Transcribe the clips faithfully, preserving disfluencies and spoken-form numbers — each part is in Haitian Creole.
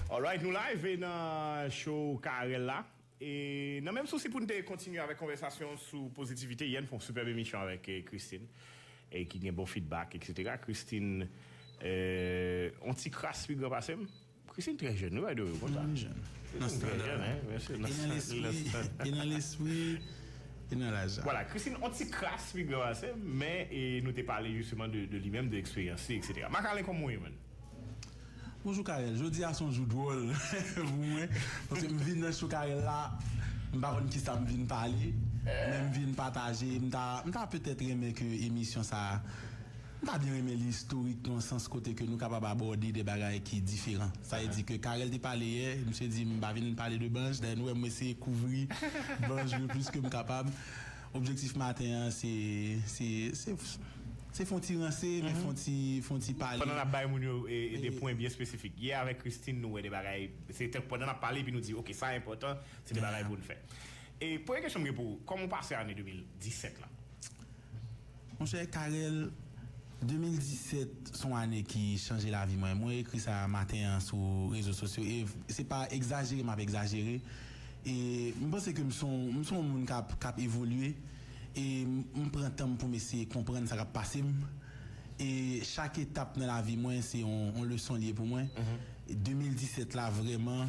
Alright, nou live e nan show Carel la. E nan menm sousi pou n te kontinye avèk konvèsasyon sou pozitivite, yè n fè yon sipèb emisyon avèk eh, Christine, e ki gen bon feedback, et cetera. Christine, eh, on ti kras pi gran pase m. Christine trè jèn, wi, by the way, konsa. Mwen jèn. Christine trè jèn, hein, mesye. E nan lespri, e nan lespri, e nan laj la. Voilà, Christine, on ti kras pi gran pase m, men e, nou te pale jisteman de, de li menm, de eksperyans li, et cetera. Macalin, kòman w ye, man? Bonjou Carel, jodi a se yon jou dwòl pou mwen, paske m vin nan show Carel la, m pa konn kisa m vin pale, men m vin pataje, m ta, m ta petèt renmen ke emisyon sa, m ta byen renmen li istorik nan sans kote ke nou kapab abòde de bagay ki diferan. Sa vle di ke Carel te pale yè, misye di m pa vin pale de Banj, dayè nou wè m eseye kouvri Banj le plis ke m kapab. Objektif maten an, se, se, se, se fè on ti ranse, men fè on ti, fè on ti pale. Pandan n ap bay moun yo e, e de pwen byen espesifik. Yè avèk Christine, nou wè de bagay, se te, pandan n ap pale, epi nou di, oke, sa enpòtan, se de bagay pou n fè. E premye kesyon m gen pou ou, kòman w pase ane de mil disèt la? Monchè Carel, de mil disèt se yon ane ki chanje lavi mwen. Mwen ekri sa maten an sou rezo sosyo e se pa egzajere m ap egzajere. E m panse ke m se yon, m se yon moun k ap, k ap evolye. E m, m pran tan m pou m eseye konprann sa k ap pase m. E chak etap nan lavi mwen se yon, yon leson li ye pou mwen. De mil disèt la, vrèman,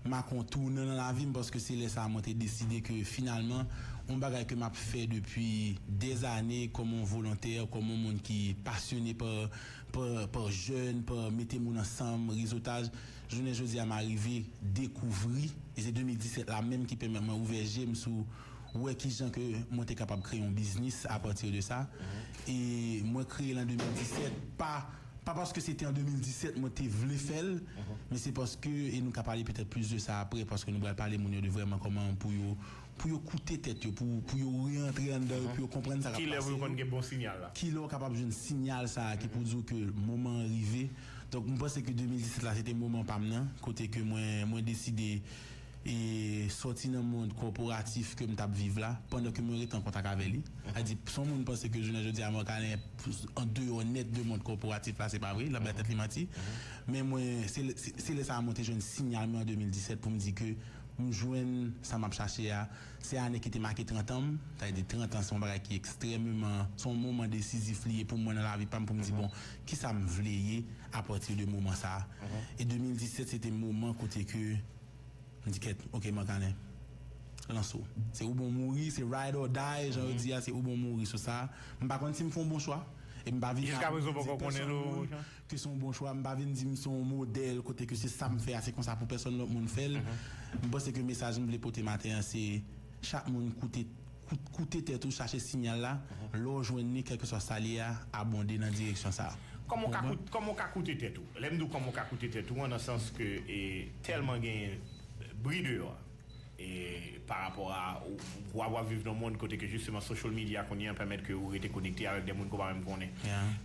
make yon tounan nan lavi m, paske se lè sa a mwen te deside ke finalman, yon bagay ke m ap fè depi dèzane kòm yon volontè, kòm yon moun ki pasyone pa, pa, pa jèn, pa mete moun ansanm, rezotaj, jounen jodi a m arive dekouvri, e se de mil disèt la menm ki pèmèt mwen ouvè je m sou wè kijan ke mwen te kapab kreye yon biznis apati de sa. E mwen kreye l an de mil disèt, pa, pa paske se te an de mil disèt mwen te vle fè l, men se paske, e nou ka pale petèt plis de sa apre, paske nou pral pale moun yo de vrèman kòman pou yo, pou yo koute tèt yo, pou, pou yo reyantre anndan yo, pou yo konprann sa k ap pase yo. Kilè pou yo konn gen bon sinyal la? Kilè w kapab jwenn sinyal sa a ki pou di w ke moman an rive? Donk, m panse ke de mil disèt la, se te moman pa m nan, kote ke mwen, mwen deside e sòti nan mond kòporatif ke m t ap viv la, pandan ke mwen rete an kontak avè li. Sa di, si yon moun panse ke jounen jodi a Marcalin andeyò nèt de mond kòporatif la, se pa vre, l ap bay tèt li manti. Men mwen, se, se, se lè sa a mwen te jwenn sinyal mwen an de mil disèt pou m di ke m jwenn sa m ap chache a. Se ane ki te make trant an m, sa vle di trant an se yon bagay ki ekstrèmeman, se yon moman desizif li ye pou mwen nan lavi pa m, pou m di, bon, kisa m vle ye apati de moman sa a. E de mil disèt, se te moman kote ke m di kèt, oke, Marcalin, lanse w. Se ou bon mouri, se ride or die, jan yo di a, se ou bon mouri sou sa. M pa konn si m fè yon bon chwa. E m pa vin di pèsonn moun ke se yon bon chwa. M pa vin di m se yon modèl kote ke se sa m fè a, se konsa pou pèsonn lòt moun fè l. M panse ke mesaj m vle pote maten an, se chak moun koute, koute, koute tèt ou, chache sinyal la. Lè w jwenn li, kèlkeswa sa l ye a, abonde nan direksyon sa a. Kòman w ka koute, kòman w ka koute tèt ou? Lè m di w kòman w ka koute tèt ou an, nan sans ke e, tèlman gen bri deyò a, e, pa rapò a ou, w ap, w ap viv nan yon mond kote ke jisteman social media kounye a pèmèt ke ou rete konekte avèk de moun ke w pa menm konnen.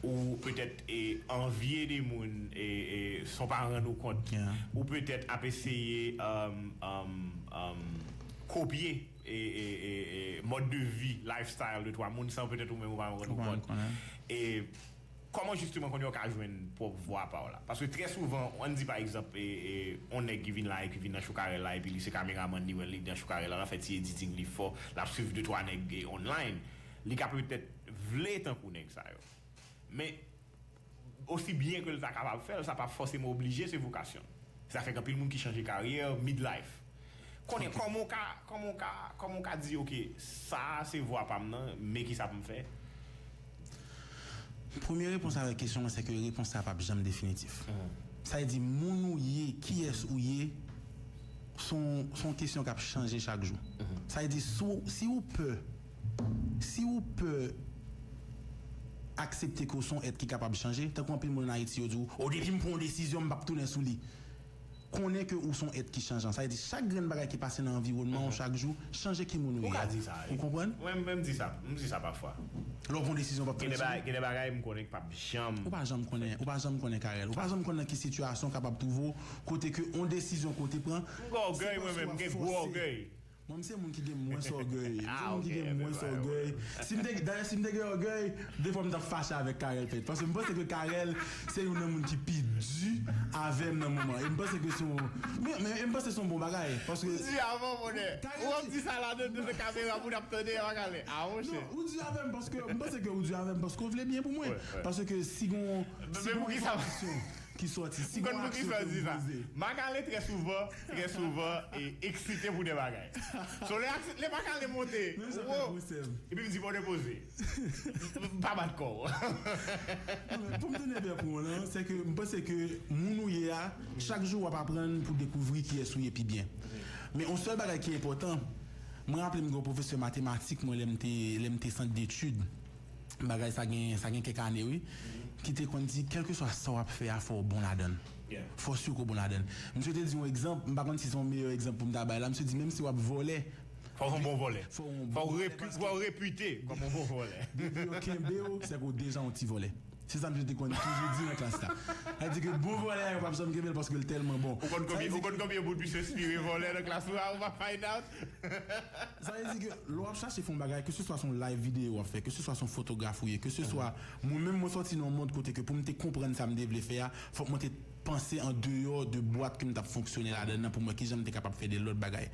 Ou petèt e, anvye de moun e, e, san w pa rann ou kont. Ou petèt ap eseye um, um, um, kopye e, e, e, e, mòd de vi, lifestyle de twa moun san petèt ou menm ou pa rann ou kont. E kòman jisteman kounye a w ka jwenn pwòp vwa pa w la? Paske trè souvan, ann di pa egzanp, e, e, on nèg ki vin la e ki vin nan show Carel la, epi li se kameramann, li wè li nan show Carel la, l ap fè ti editing, li fò, l ap swiv de twa nèg e, online. Li ka petèt vle tankou nèg sa yo. Men, osi byen ke l ta kapab fè l, sa p ap fòseman oblije se vokasyon l. Se sa k fè gen anpil moun ki chanje karyè, midlife. Konnen kòman w ka, kòman w ka, kòman w ka di, oke, sa a se vwa pa m nan, men kisa pou m fè? Premye repons avèk kesyon an, se ke repons sa a p ap janm definitif. Sa vle di, moun ou ye, kiyès ou ye, se yon, se yon kesyon k ap chanje chak jou. Sa vle di, si w, si w pè, si w pè aksepte ke w se yon èt ki kapab chanje, tankou anpil moun ann Ayiti, yo di w, o, depi m pran yon desizyon, m p ap tounen sou li. Konnen ke ou se yon èt ki chanjan. Sa vle di, chak grenn bagay ki pase nan anviwònman w chak jou, chanje ki moun ou ye a. Ou ka di sa, wi. Ou konprann? Mwen menm, m di sa, m di sa pafwa. Lè w pran yon desizyon, w p ap tounen sou li. Gen de bagay m konnen k p ap janm. Ou pa janm konnen, ou pa janm konnen, Carel. Ou pa janm konnen nan ki sitiyasyon w kapab twouve w, kote ke yon desizyon ke w te pran, m gen ògèy, mwen menm, m gen gwo ògèy. Mwen, m se moun ki gen mwens ògèy. M se Ah, moun ki ok, gen mwens ògèy. Si m te, dayè, si m te gen ògèy, defwa m t ap fache avèk Carel pèt. Paske m panse ke Carel se youn nan moun ki pi di avè m nan moman. E m panse ke se yon, men, men, e m panse se yon bon bagay. Paske Ou di avan, monè. Ou ap di sa la de, de kamera pou n ap tande, a pa kale. Ah, monchè. Non, ou di avè m paske, m panse ke ou di avè m paske ou vle byen pou mwen. Wi, wi. Paske si gon, si Men gon pou ki sa? enfòmasyon ki sòti, si M konn gon pou ki aksyon sa ke di ou sa. poze. Macalé trè souvan, trè souvan, e eksite pou de bagay. So, lè aksyon, lè Macalé monte, Men sa fè wo, pou sèm. epi m di, "Bon, depoze." Pa bat kò w. Non, men pou m tounen byen pou ou, non, se ke m panse ke moun ou ye a, chak jou w ap aprann pou dekouvri kiyès ou ye pi byen. Men yon sèl bagay ki enpòtan, mwen raple m gen yon pwofesè matematik, mwen, lè m te, lè m te sant detid, bagay sa gen, sa gen kèk ane, wi, ki te konn di, kèlkeswa sa w ap fè a, fò w bon ladan l. Yeah. Fò w si w bon ladan l. Misye te di yon egzanp, m pa konn si se yon meyè egzanp pou m ta bay la, misye di, menm si w ap vòlè, Fò w yon bon vòlè. Fò w yon Fò w bon vòlè repi-, paske fò w repite kòm yon bon vòlè. Depi yo kenbe w, se ke w deja yon ti vòlè. Se sa misye te konn toujou di nan klas la. Sa vle di ke bon vòlè a, yo p ap janm kenbe l paske l tèlman bon. Ou konn Sa vle konbyen, di ou konn ke konbyen bout misye enspire vòlè nan klas ou a, ou pa find out? Sa vle di ke lè w ap chache fè yon bagay, ke se swa se yon live videyo w ap fè, ke se swa se yon fotograf ou ye, ke se swa mwen menm mwen sòti nan yon mond kote ke pou m te konprann sa m te vle fè a, fòk mwen te panse an deyò de bwat ke m t ap fonksyone ladan nan pou m wè kijan m te kapab fè de lòt bagay.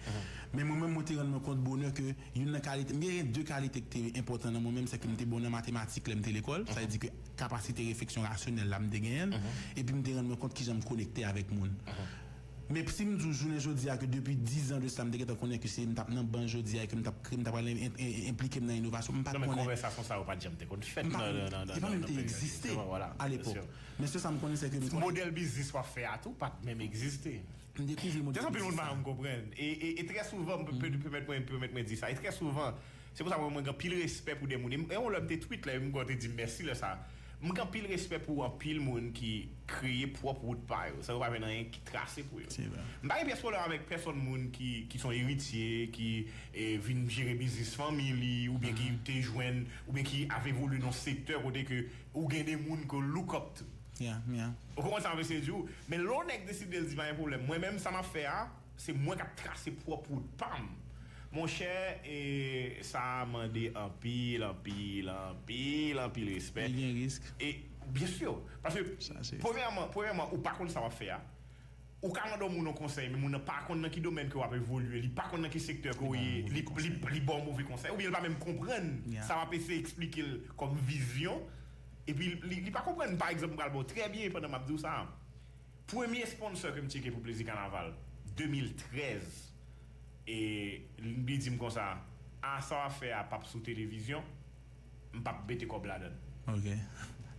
Men mwen menm, mwen te rann mwen kont bonè ke youn nan kalite, m gen de kalite ki te enpòtan nan mwen menm, se ke m te bon nan matematik lè m te lekòl, sa vle di ke kapasite refleksyon rasyonèl la m te genyen l, epi m te rann mwen kont kijan m konekte avèk moun. Men si m di w jounen jodi a ke depi diz an de sa, m te gentan konnen ke si m t ap nan ban jodi a e ke m t ap kre-, m t ap pral en-, en-, en-, enplike m nan inovasyon, m pa t Non, men konnen. konvèsasyon sa yo pa t janm te konn fèt M pa nan, konn, nan, nan, e pa nan, menm nan te peryòd egziste yo. Vwala, a byen lepòk. si. Men se sa m konnen, se ke m konnen. Modèl biznis w ap fè a tou pa t menm egziste. M dekouvri modèl Gen anpil moun biznis pa sa. janm konprann. E, e, e trè souvan, m pe-, pèmèt mwen, pèmèt mwen di sa. E trè souvan, se pou sa mwen, mwen gen anpil respè pou de moun. E m, e yon lè m te tweet la, e m kwè w te di m mèsi lè sa. M gen anpil respè pou anpil moun ki kreye pwòp wout pa yo, san yo pa jwenn anyen ki trase pou yo. Se vre. M pa gen pyès pwoblèm avèk pèsonn moun ki, ki se yon eritye, ki, e, vin jere biznis fanmi li, oubyen ki te jwenn, oubyen ki ap evolye nan yon sektè kote ke ou gen de moun ke w look up to. Yeah, yeah. Ou konprann sa m ap eseye di w? Men lè yon nèg deside l di pa gen pwoblèm, mwen menm sa m ap fè a, se mwen k ap trase pwòp wout pa m. Monchè, e sa mande anpil, anpil, anpil, anpil respè. Li gen risk. E, byen si. Paske, Sa se premyèman, premyèman, ou pa konn sa w ap fè a. Ou ka mande yon moun yon konsèy, men moun nan pa konn nan ki domèn ke w ap evolye, li pa konn nan ki sektè ke w Li ba w ye, move li, li, konsèy. li ba w move konsèy, oubyen li pa menm konprann Yeah. sa w ap eseye eksplike l kòm vizyon, epi li, li pa konprann, pa egzanp, m pral ba w trè byen pandan m ap di w sa. Premye sponsor ke m tcheke pou Plezi Kanaval, de mil trèz, e li di m konsa, "A, sa w ap fè a p ap sou televizyon, m p ap mete kòb ladan l." Ok.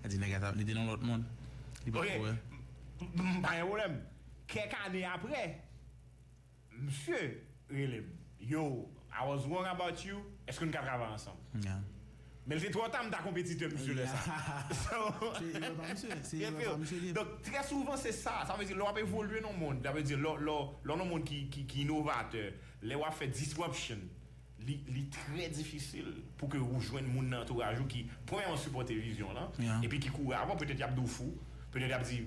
Sa di nèg la t ap, li te nan lòt mond. Li pa Ok. ko wè. M, m, m pa gen pwoblèm. Kèk ane apre, misye rele m. "Yo, I was wrong about you. Èske n ka travay ansanm?" Yeah. Men l te twò ta, m ta konpetitè misye lè sa. Yeah. So, Se erè pa misye, se erè pa misye li ye. Donk, trè souvan, se sa. Sa vle di, lè w ap evolye nan yon mond, sa vle di, lè, lè, lè w nan yon mond ki, ki, ki inovatè, lè w ap fè disruption, li, li trè difisil pou ke ou jwenn moun nan antouraj ou ki, premyèman, sipòte vizyon w lan, Yeah. epi ki kouri avè w. Petèt y ap di w fou, petèt y ap di,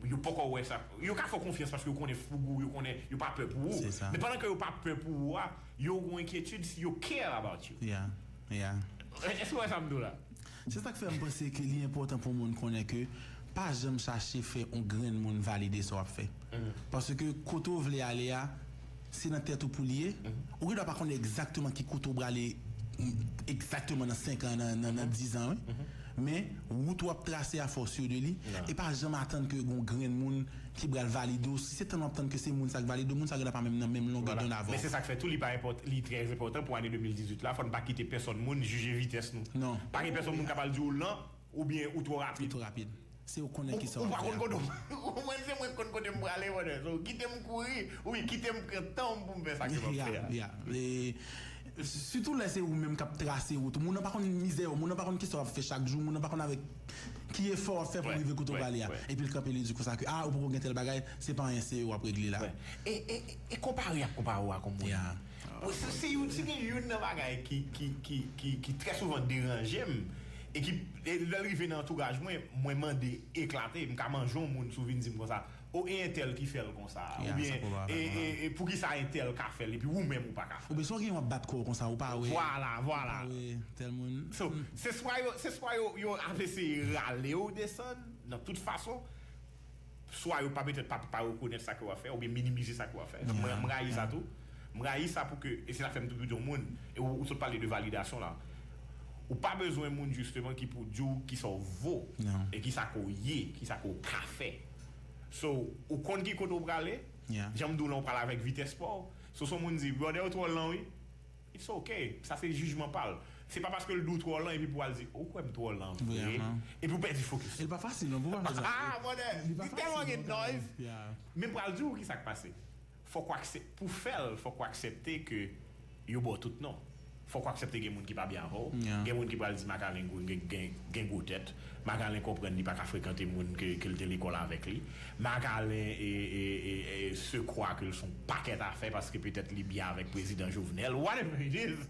yo poko wè sa. Yo ka fè w konfyans paske yo konnen fougi w, yo konnen, yo pa pè pou ou. Se sa. Men pandan ke yo pa pè pou ou a, yo gon enkyetid si yo care about you. Yeah, yeah. Èske w wè sa m di w la? Se sa k fè m panse ke li enpòtan pou moun konnen ke pa janm chache fè yon grenn moun valide sa w ap fè. Paske kote w vle ale a, se nan tèt ou pou li ye. Ou gen dwa pa konnen egzakteman ki kote w prale, mm, egzakteman nan senk an, nan, nan, nan diz an, wi. Men, wout w ap trase a, fò w si de li. E pa janm atann ke gon grenn moun ki pral valide w. Si se tann w ap tann ke se moun sa k valide w, moun sa gen dwa pa menm nan menm longè Vwala. donn avè w. Men se sa k fè tou, li pa enpòt-, li trè enpòtan pou ane de mil dizuit la, fò n pa kite pèsonn moun jije vitès nou. Non. Pa gen pèsonn moun k ap al di w lan, oubyen ou twò Ou rapid. twò rapid. Se ou konnen Ou, kisa w ou ap pa fè konn a. kote w, ou mwen se mwen k konn kote m prale, brother. So, kite m kouri, oubyen kite m pran tan m pou m fè sa ke m ap fè a. Yeah, yeah. E, sitou lè se ou menm k ap trase wout ou. Moun nan pa konn mizè w, moun nan pa konn kisa w ap fè chak jou, moun nan pa konn avèk ki efò w ap fè pou Wè, rive kote w wè, prale a. wè. Epi l kanpe, li di konsa ke, "Ah, ou poko gen tèl bagay, se pa anyen, se w ap regle la." Wè. E, e, e, e konpare ap konpare w a kòm moun. Yeah. Bon, se, se youn, se gen youn nan bagay ki, ki, ki, ki, ki trè souvan deranje m, e ki, e lè l rive nan antouraj mwen, mwen mande eklate, m ka manje yon moun si w vin di m konsa, o e entèl ki fè l konsa, oubyen e, e, e poukisa entèl ka fè l epi ou menm ou pa ka fè l. Oubyen si w gen w ap bat kò w konsa, ou pa wè. Vwala, vwala. Ou pa wè tèl moun. So, se swa yo, se swa yo, yo ap eseye rale w desann nan tout fason, swa yo pa petèt pa, pa rekonèt sa ke w ap fè, oubyen minimize sa ke w ap fè. M, m rayi sa tou. M rayi sa pou ke, e se sa fè m toujou di yon moun, e ou, ou sot pale de validasyon la. Ou pa bezwen moun jisteman ki pou di w kisa w vo, e kisa ke w ye, kisa ke w ka fè. So, ou konn ki kote w prale, jan m di w lan, ou prale avèk vitès pa w. So, si yon moun di, brother, ou twò lan, wi. It's ok. Sa se jijman pa l. Se pa paske l di w twò lan epi pou al di, ou kwè m twò lan vre? Epi ou pèdi fokis. E li pa fasil, non, pou w pa fè sa. Ah, brother, li tèlman gen noise. Men m pral di w kisa k pase. Fòk w aksep-, pou fè l, fòk w aksepte ke yo ba w tout non. Fòk w aksepte gen moun ki pa byen avè w. Gen moun ki pral di Macalin gen, gen, gen gwo tèt. Macalin konprann li pa ka frekante moun ke, ke l te lekòl avèk li. Macalin e, e, e, e se kwa ke l se yon pakèt afè paske petèt li byen avèk prezidan Jovenel. Whatever it is.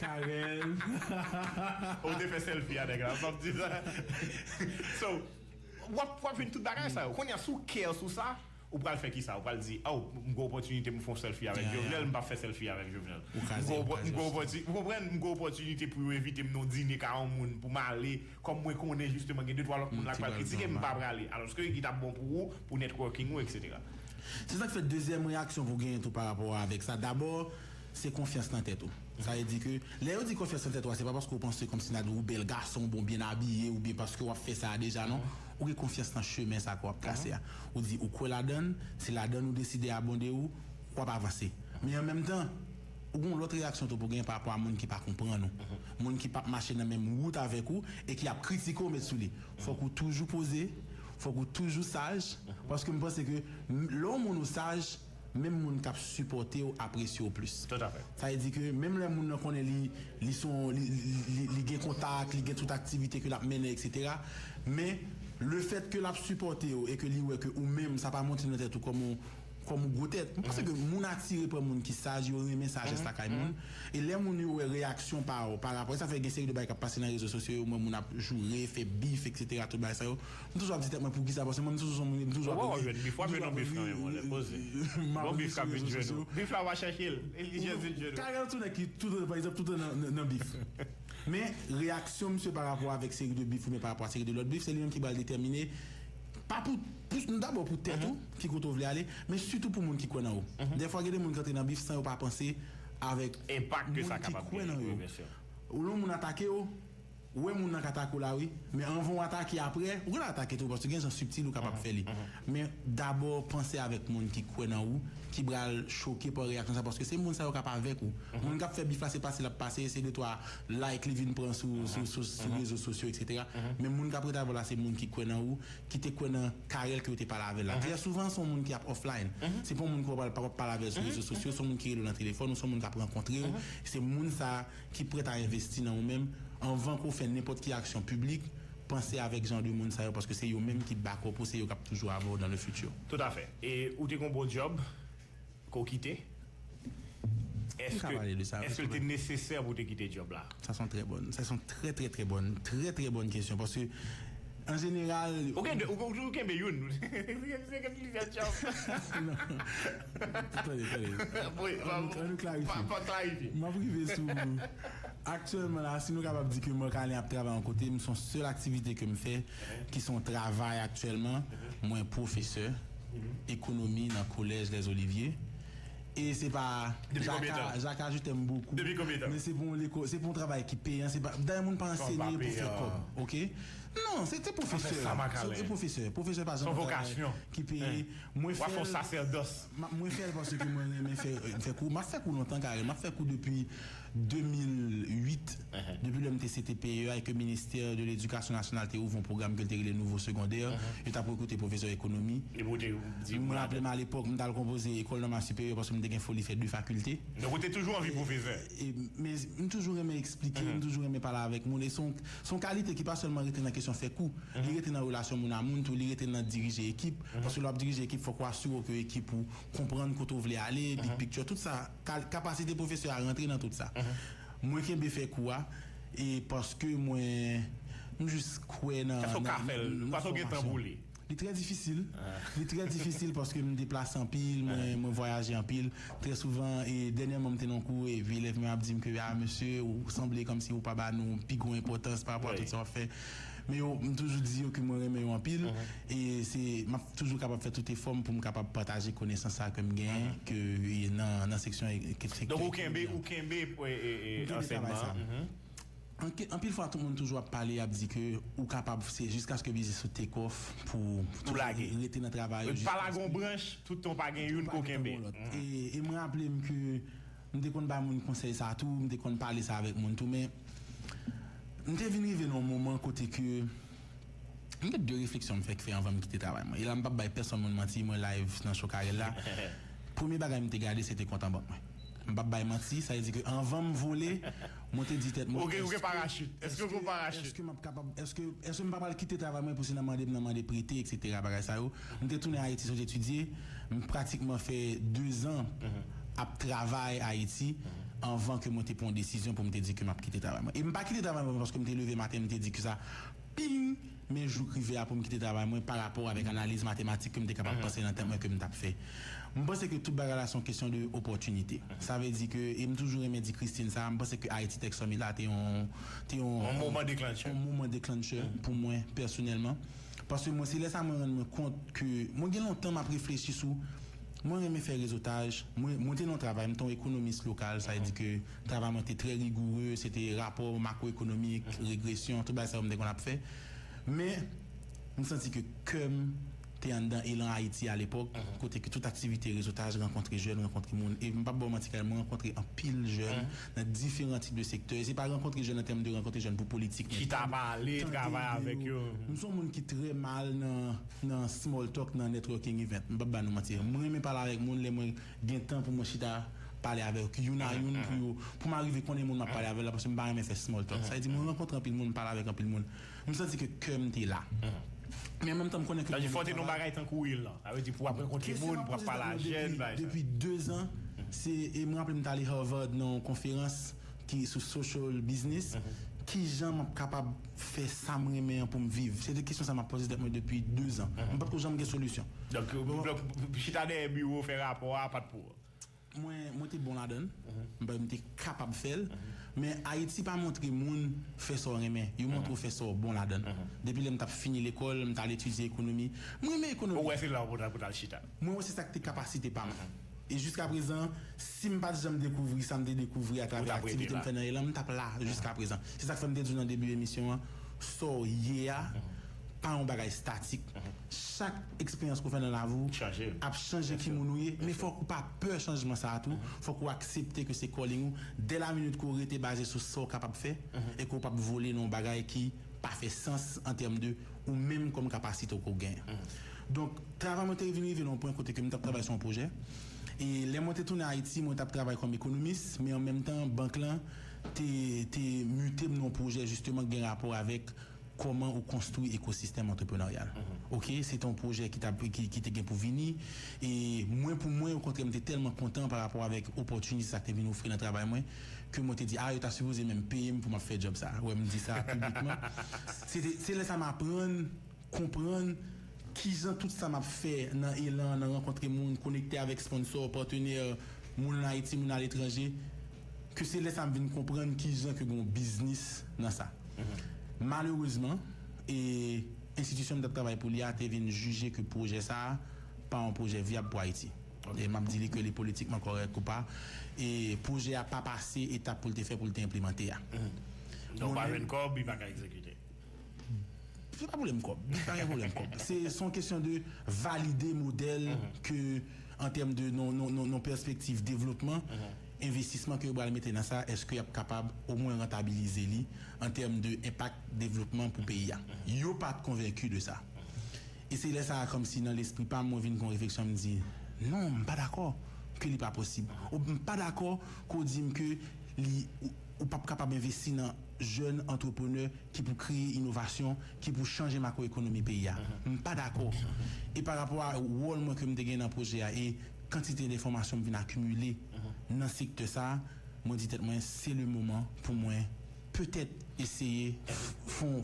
Carel. Ou te fè selfie avèk la, m p ap di sa. So, w ap, w ap jwenn tout bagay sa yo. Kounye a, si w care sou sa, ou pral fè kisa? Ou pral di, oh, m gen opòtinite pou m fè yon selfie avèk Jovenel, m p ap fè selfie avèk Jovenel. M gen opò-, m gen opòti-, ou konprann? M gen opòtinite pou yo envite m nan yon dine ka yon moun, pou m ale, kòm mwen konnen jisteman gen de twa lòt moun la k pral kritike, m pa prale. Alòske li t ap bon pou ou, pou networking ou, etsetera. Se sa k fè dezyèm reyaksyon pou genyen tou pa rapò avèk sa. Dabò, se konfyans nan tèt ou. Sa vle di ke, lè yo di konfyans nan tèt ou a, se pa paske w panse kòmsi n a di w bèl gason, bon, byen abiye, oubyen paske w ap fè sa a deja, non. Ou gen konfyans nan chemen sa ke w ap trase a. Ou di ou kwè ladan l, se ladan l ou deside abonde w, w ap avanse. Men an menm tan, ou gen yon lòt reyaksyon tou pou genyen pa rapò a moun ki pa konprann ou. Moun ki p ap mache nan menm wout avèk ou e ki ap kritike w met sou li. Fòk ou toujou poze, fòk ou toujou saj, paske m panse ke m-, lè yon moun ou saj, menm moun k ap sipòte w apresye w plis. Tout à fait. Sa vle di ke menm lè moun nan konnen li, li se yon, li, li, li, li gen kontak, li gen tout aktivite ke l ap mennen, etsetera. Men, lefètke l ap sipòte w e ke li wè ke ou menm, sa pa monte nan tèt ou kòm yon, kòm yon gwo tèt. M panse ke moun atire pa moun ki saj, yo renmen sajès lakay moun. E lè moun yo wè reyaksyon pa w, pa rapò, sa fè gen seri de bagay k ap pase nan rezo sosyo yo, mwen moun ap joure, fè bif, etsetera, tout bagay sa yo. M toujou ap di tèt mwen poukisa, paske mwen, m toujou se yon moun, m toujou ap, w ap jwenn bif, w ap jwenn yon bif kanmenm, yon lè, poze. Bon bif k ap vin jwenn ou. Bif la, w a chèche l. Li jwenn ou. Carel se yon nèg ki toutan, pa egzanp, toutan nan, nan, nan bif. Men, reyaksyon misye pa rapò avèk seri de bif oubyen pa rapò a seri de lòt bif, se li menm ki pral detèmine, pa pou, pou, dabò pou tèt ou, ki kote w vle ale, men sitou pou moun ki kwè nan ou. Dèfwa, gen de moun ki antre nan bif san yo pa panse avèk moun ki kwè nan yo. Ou lè yon moun atake w, ou wè moun nan ka atake w la, wi. Men anvan w atake apre, ou gentan atake tou, paske gen jan sibtil ou kapab fè li. Men dabò panse avèk moun ki kwè nan ou, ki pral choke pa reyaksyon sa, paske se moun sa yo k ap avèk ou. Moun k ap fè bif la, se pase l ap pase, se de twa like li vin pran sou, sou, sou, sou rezo sosyo, etsetera. Men moun k ap ret avè w la, se moun ki kwè nan ou, ki te kwè nan Carel ke yo te pale avè l la. Trè souvan, se yon moun ki ap offline. Se pa yon moun ke w pral pa-, pale avè l sou rezo sosyo, se yon moun ki rele w nan telefòn, ou se yon moun k ap rankontre w. Se moun sa ki prèt a envesti nan ou menm, anvan ke w fè nenpòt ki aksyon piblik, panse avèk jan de moun sa yo, paske se yo menm ki back up ou, se yo k ap toujou avè w dans le futur. Tout à fait. E ou te gen yon bon djob ke w kite? Èske, èske l te nesesè pou w te kite djob la? Ça sont très bonnes, ça sont très, très, très bonnes, très, très bonnes questions, paske an jeneral, ou gen de, ou, ou kenbe youn. Se gen plizyè djob. Non. Tande, tande. Ann nou, ann nou klarifye. Pa, pa klarifye. M ap rive sou, aktyèlman la, si nou kapab di ke Marc-Alain ap travay yon kote, m se yon sèl aktivite ke m fè, ki se yon travay aktyèlman. Mwen pwofesè ekonomi nan Collège Les Oliviers. E se pa, Jaka, Jaka, je t'aime beaucoup. Depi konbyen tan? Men se pa yon lekòl, se pa yon travay ki peyan, se pa, dayè moun pa ansenye pou fè kòb, oke? Non, se te pwofesè. Se pwofesè. Pwofesè pa janm yon travay ki peye. Mwen fè l, m ap, mwen fè l paske mwen renmen fè, fè kou. M ap fè kou lontan, Carel. M ap fè kou depi de mil uit, depi lè m te C T P E A e ke Ministè de Ledikasyon Nasyonal te ouvri yon pwogram ke l te rele Nouveau Secondaire. Yo t ap rekrite pwofesè ekonomi. Mwen raple m alepòk, m t al konpoze Ecole Normale Supérieure paske m te gen foli fè de fakilte. Donk, ou te toujou anvi pwofesè? E, men m toujou renmen eksplike, m toujou renmen pale avèk moun. E se yon, se yon kalite ki pa sèlman rete nan kesyon fè kou. Li rete nan relasyon moun a moun tou, li rete nan dirije ekip. Paske lè w ap dirije ekip, fòk w asire w ke ekip ou konprann kote w vle ale, big picture, tout sa. Kal-, kapasite pwofesè a rantre nan tout sa. Mwen kenbe fè kou a, e paske mwen, m jis kwè nan, nan, nan fòmasyon. Paske w gen tan pou li. Li trè difisil. Li trè difisil paske m deplase anpil, mwen, mwen vwayaje anpil. Trè souvan, e dènyèman, m te nan kou, epi elèv mwen ap di m ke, ah, mesye, ou sanble kòmsi ou pa ba nou pi gwo enpòtans pa rapò a tout sa w ap fè. Men yo, m toujou di yo ke mwen renmen yo anpil. E se, m ap toujou kapab fè tout efò m pou m kapab pataje konesans sa ke m genyen, ke e nan, nan seksyon e, ke sektè ekonomi an. Donk, ou kenbe, ou kenbe, e, e, e, ansèyman an. Anke-, anpil fwa, tout moun toujou ap pale, ap di ke ou kapab, se jiskaske biznis ou take off pou, pou lage, rete nan travay ou. Pa lage yon branch, tout tan w pa gen youn ke w kenbe. E, e mwen raple m ke m te konn bay moun konsèy sa tou, m te konn pale sa avèk moun tou, men m te vin rive nan yon moman kote ke m gen de refleksyon m fèk fè anvan m kite travay mwen. E la, m p ap bay pèsonn moun manti, mwen live nan Cho Karèl la. Premye bagay m te gade, se te kont an bank mwen. M p ap bay manti, sa vle di ke anvan m vole, mwen te di tèt mwen, ou gen, ou gen parachit? Èske ou gen parachit? Èske m ap kapab, èske, èske m pa pral kite travay mwen pou se nan mande m nan mande prete, etsetera, bagay sa yo? M te tounen Ayiti sot etidye, m pratikman fè de zan ap travay Ayiti anvan ke mwen te pran yon desizyon pou m te di ke m ap kite travay mwen. E m pa kite travay mwen paske m te leve maten, m te di ke sa, ping, men jou k rive a pou m kite travay mwen pa rapò avèk analiz matematik ke m te kapab panse nan tèt mwen ke m t ap fè. M panse ke tout bagay la se yon kesyon de opòtinite. Sa vle di ke, e m toujou renmen di Christine sa, m panse ke Haiti Tech Summit la te yon, te yon, yon moman deklanchè, yon moman deklanchè pou mwen pèsonèlman. Paske mwen, se lè sa mwen rann mwen kont ke mwen gen lontan m ap reflechi sou, mwen renmen fè rezotaj, mwen, mwen te nan yon travay, m te yon ekonomis lokal, sa vle di ke travay mwen te trè rigoure, se te rapò makwoekonomik, regresyon, tout bagay sa yo m te konn ap fè. Men, m santi ke kè m te anndan Elan Ayiti alepòk, kote ke tout aktivite rezotaj rankontre jèn, rankontre moun. E m p ap ba w manti, Kayèl, mwen rankontre anpil jèn nan diferan tip de sektè. E se pa rankontre jèn an tèm de rankontre jèn pou politik, men chita pale, travay avèk yo. M se yon moun ki trè mal nan, nan small talk, nan networking event. M p ap ba nou manti. Mwen renmen pale avèk moun lè mwen gen tan pou mwen chita pale avèk youn a youn pou yo, pou m arive konnen moun m ap pale avè l la, paske m pa renmen fè small talk. Sa vle di, mwen rankontre anpil moun, m pale avèk anpil moun. M santi ke kè m te la. Men an menm tan, m konnen ke... Sa vle di, fò w te nan bagay tankou Elan. Sa vle di, pou w ap rankontre moun, pou w ap pale a jèn, bagay sa. Depi de zan, se, e m raple m t ale Harvard nan yon konferans ki sou social business. Kijan m ap kapab fè sa m renmen an pou m viv? Se te kesyon sa m ap poze tèt mwen depi de zan. M pa t ko janm gen solisyon. Donk, donk, chita dèyè biwo, fè rapò a, pa t pou ou. Mwen, mwen te bon ladan l. M pa, m te kapab fè l. Men Ayiti pa montre moun fè sa w renmen. Yo montre w fè sa w bon ladan l. Depi lè m t ap fini lekòl, m t al etidye ekonomi. M renmen ekonomi. Ou wè se la w pou t al, pou t al chita. Mwen wè se sa k te kapasite pa m. E jiska prezan, si m pa t janm dekouvri sa m te dekouvri atravè aktivite m fè nan Elan, m t ap la jiska prezan. Se sa k fè m te di w nan debi emisyon an, sa w ye a, pa yon bagay statik. Chak eksperyans ke w fè nan lavi w ap chanje ki moun ou ye, men fòk ou pa pè chanjman sa a tou. Fòk ou aksepte ke se calling ou. Dè la minit ke w rete baze sou sa w kapab fè e ke w p ap vole nan yon bagay ki pa fè sans an tèm de ou menm kòm kapasite w ke w genyen. Donk, travay mwen te vin rive nan yon pwen kote ke m t ap travay sou yon pwojè. E lè mwen te tounen Ayiti, mwen t ap travay kòm ekonomis, men an menm tan, bank lan te, te mite m nan yon pwojè jisteman ki gen rapò avèk kòman ou konstwi ekosistèm antreprenaryal. Oke, se te yon pwojè ki t ap, ki, ki te gen pou vini. E mwen, pou mwen, okontrè, m te tèlman kontan pa rapò avèk opòtinite sa k te vin ofri nan travay mwen, ke mwen te di, ah, yo ta sipoze menm peye m pou m ap fè djòb sa. Wè, m di sa piblikman. Se te, se lè sa m aprann, konprann kijan tout sa m ap fè nan Elan, nan rankontre moun, konekte avèk sponsò, patnè, moun ann Ayiti, moun aletranje, ke se lè sa m vin konprann kijan ke gen yon biznis nan sa. Malerezman, e enstitisyon m t ap travay pou li a te vin jije ke pwojè sa a pa yon pwojè vyab pou Ayiti. E m ap di li ke li politikman kòrèk ou pa, e pwojè a pa pase etap pou l te fè pou l te enplimante a. Donk, ou pa jwenn kòb, li pa ka egzekite. Se pa pwoblèm kòb. Li pa gen pwoblèm kòb. Se, se yon kesyon de valide modèl ke, an tèm de non, non, non, non pèspektiv devlopman, envestisman ke yo pral mete nan sa, èske y ap kapab omwen rantabilize li an tèm de enpak devlopman pou peyi a. Yo pa t konvenki de sa. E se lè sa a, kòmsi nan lespri pa m, mwen vin gen yon refleksyon, m di, non, m pa dakò ke li pa posib. Ou m pa dakò ke w di m ke li, ou, ou p ap kapab envesti nan jèn antreprenè ki pou kreye inovasyon, ki pou chanje makwoekonomi peyi a. M pa dakò. E pa rapò a wòl mwen ke m te gen nan pwojè a e kantite de enfòmasyon m vin akimile nan sektè sa a, mwen di tèt mwen, se le moman pou mwen petèt eseye f-, fon,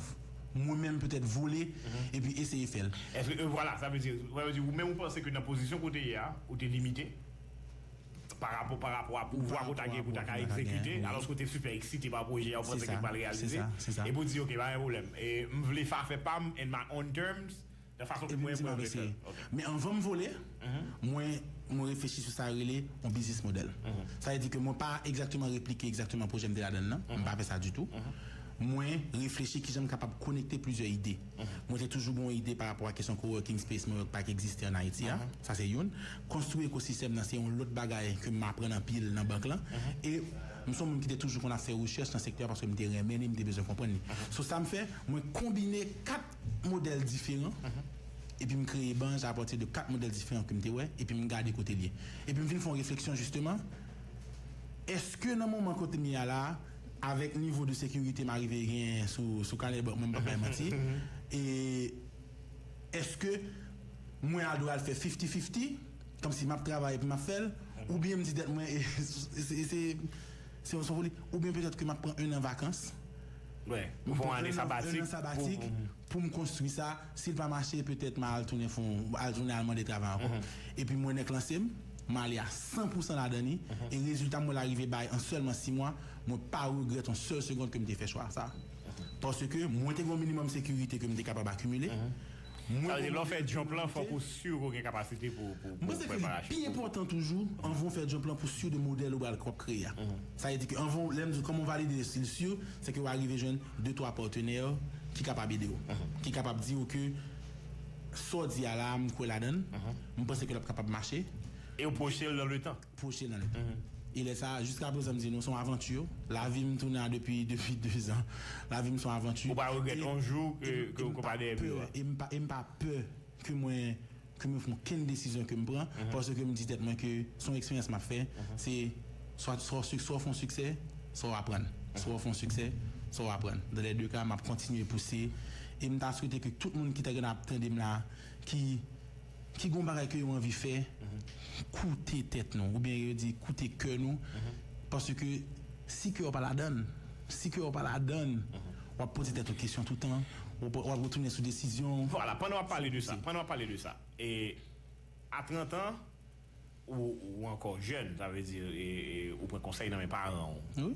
mwen menm petèt vole, epi eseye fè l. Èske, euh, vwala, sa vle di, sa vle di, ou menm ou panse ke nan pozisyon kote ye a, ou te limite pa rapò, pa rapò a pouvwa ke w ta gen pou w ta ka egzekite, alòske w te sipè eksite pa pwojè a, ou panse ke l pral reyalize, epi w di, ok, pa gen pwoblèm, e m vle sa fè pa m in my own terms, nan fason ke mwen mwen vle fè l. Men anvan m vole, mwen mwen reflechi sou sa yo rele yon business model. Sa vle di ke mwen pa egzakteman replike egzakteman pwojè m te ladan l nan, m pa fè sa ditou. Mwen reflechi kijan m kapab konekte plizyè ide. Mwen te toujou gen yon ide pa rapò a kesyon coworking space mwen wè k pa k egziste ann Ayiti a. Sa se youn. Konstwi ekosistèm nan se yon lòt bagay ke m aprann anpil nan bank lan. E m se yon moun ki te toujou konn ap fè rechèch nan sektè a paske m te renmen li, m te bezwen konprann li. So sa m fè, mwen konbine kat modèl diferan epi m kreye Banj apati de kat modèl diferan ke m te wè, epi m gade kote l ye. Epi m vin fè yon refleksyon jisteman, èske nan moman kote m ye a la, avèk nivo de sekirite m arive genyen sou, sou kanè bank mwen, m p ap bay manti, e èske mwen al dwe al fè fifty fifty, kòmsi m ap travay epi m ap fè l, oubyen m di tèt mwen, e, se, se, se yon foli, oubyen petèt ke m ap pran en an vakans. Wi, ou fè yon ane sabatik. En an sabatik pou m konstwi sa. Si l pa mache, petèt m a al tounen fon, al tounen al mande travay ankò. Epi mwen nèk lanse m, m ale a san pousan ladan li. E rezilta m wè l arive bay an sèlman sis mwa, mwen pa regrèt yon sèl segonn ke m te fè chwa sa. Paske mwen te gen yon minimòm sekirite ke m te kapab akimile. Mwen Sa vle di, lè w fè jump lan, fòk ou si ke w gen kapasite pou, pou, pou preparasyon. Mwen panse ke li pi enpòtan toujou, anvan w fè jump lan, pou si de modèl ou pral, w ap kreye a. Sa vle di ke anvan, lè m di w kòman w valide si l si, se ke w arive jwenn de twa patnè ki kapab ede w, ki kapab di w ke sa w di a la, m kwè ladan l, m panse ke l ap kapab mache. E w pwoche l nan letan. Pwoche l nan letan. E lè sa a, jiska prezan, m di nou, se yon avanti. Lavi m tounen a depi, depi dezan. Lavi m se yon avanti. Ou pa regrèt yon jou ke, ke w pa dèyè biwo a? E m pa, e m pa pè ke mwen, ke mwen fè okenn desizyon ke m pran, paske m di tèt mwen ke se yon eksperyans m ap fè, se swa, swa w sik-, swa w fè yon siksè, swa w aprann. Swa w fè yon siksè, swa w aprann. Dan lè de ka, m ap kontinye pouse. E m ta swete ke tout moun ki ta gen ap tande m la, ki, ki gen yon bagay ke yo anvi fè, koute tèt nou, oubyen yo di koute kè nou, paske si kè w pa ladan l, si kè w pa ladan l, w ap poze tèt ou kesyon toutan, w ap, w ap retounen sou desizyon w. Vwala, pandan w ap pale de sa, pandan w ap pale de sa, e a trant an, ou, ou ankò jèn, sa vle di, e, e, ou pran konsèy nan men paran w. Wi.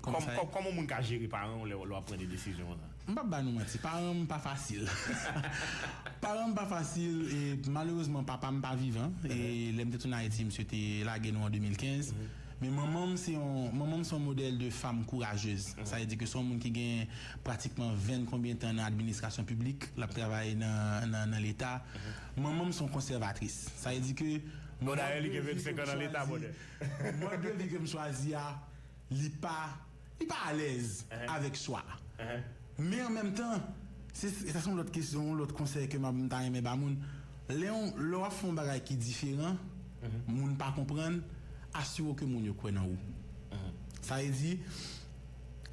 Kòm, kòm, kòman yon moun ka jere paran w lè, lè w ap pran de desizyon konsa? M p ap ba nou manti, paran m pa fasil. Paran m pa fasil, e malerezman, papa m pa vivan. E lè m te tounen Ayiti, misye te lage nou an de mil kenz. Men manman m se yon, manman m se yon modèl de fanm kourajez. Sa vle di ke se yon moun ki gen pratikman ven konbyen tan nan administrasyon piblik, l ap travay nan, nan, nan Leta. Manman m se yon konsèvatris. Sa vle di ke Bon, dayè, li gen vennsenk an nan Leta, brother. Mòd de vi ke m chwazi a, li pa, li pa alèz avèk chwa. Men an menm tan, se, se, sa se yon lòt kesyon, yon lòt konsèy ke m ap, m ta renmen ba moun. Lè yon, lè w ap fè yon bagay ki diferan, moun pa konprann, asire w ke moun yo kwè nan ou. Sa vle di,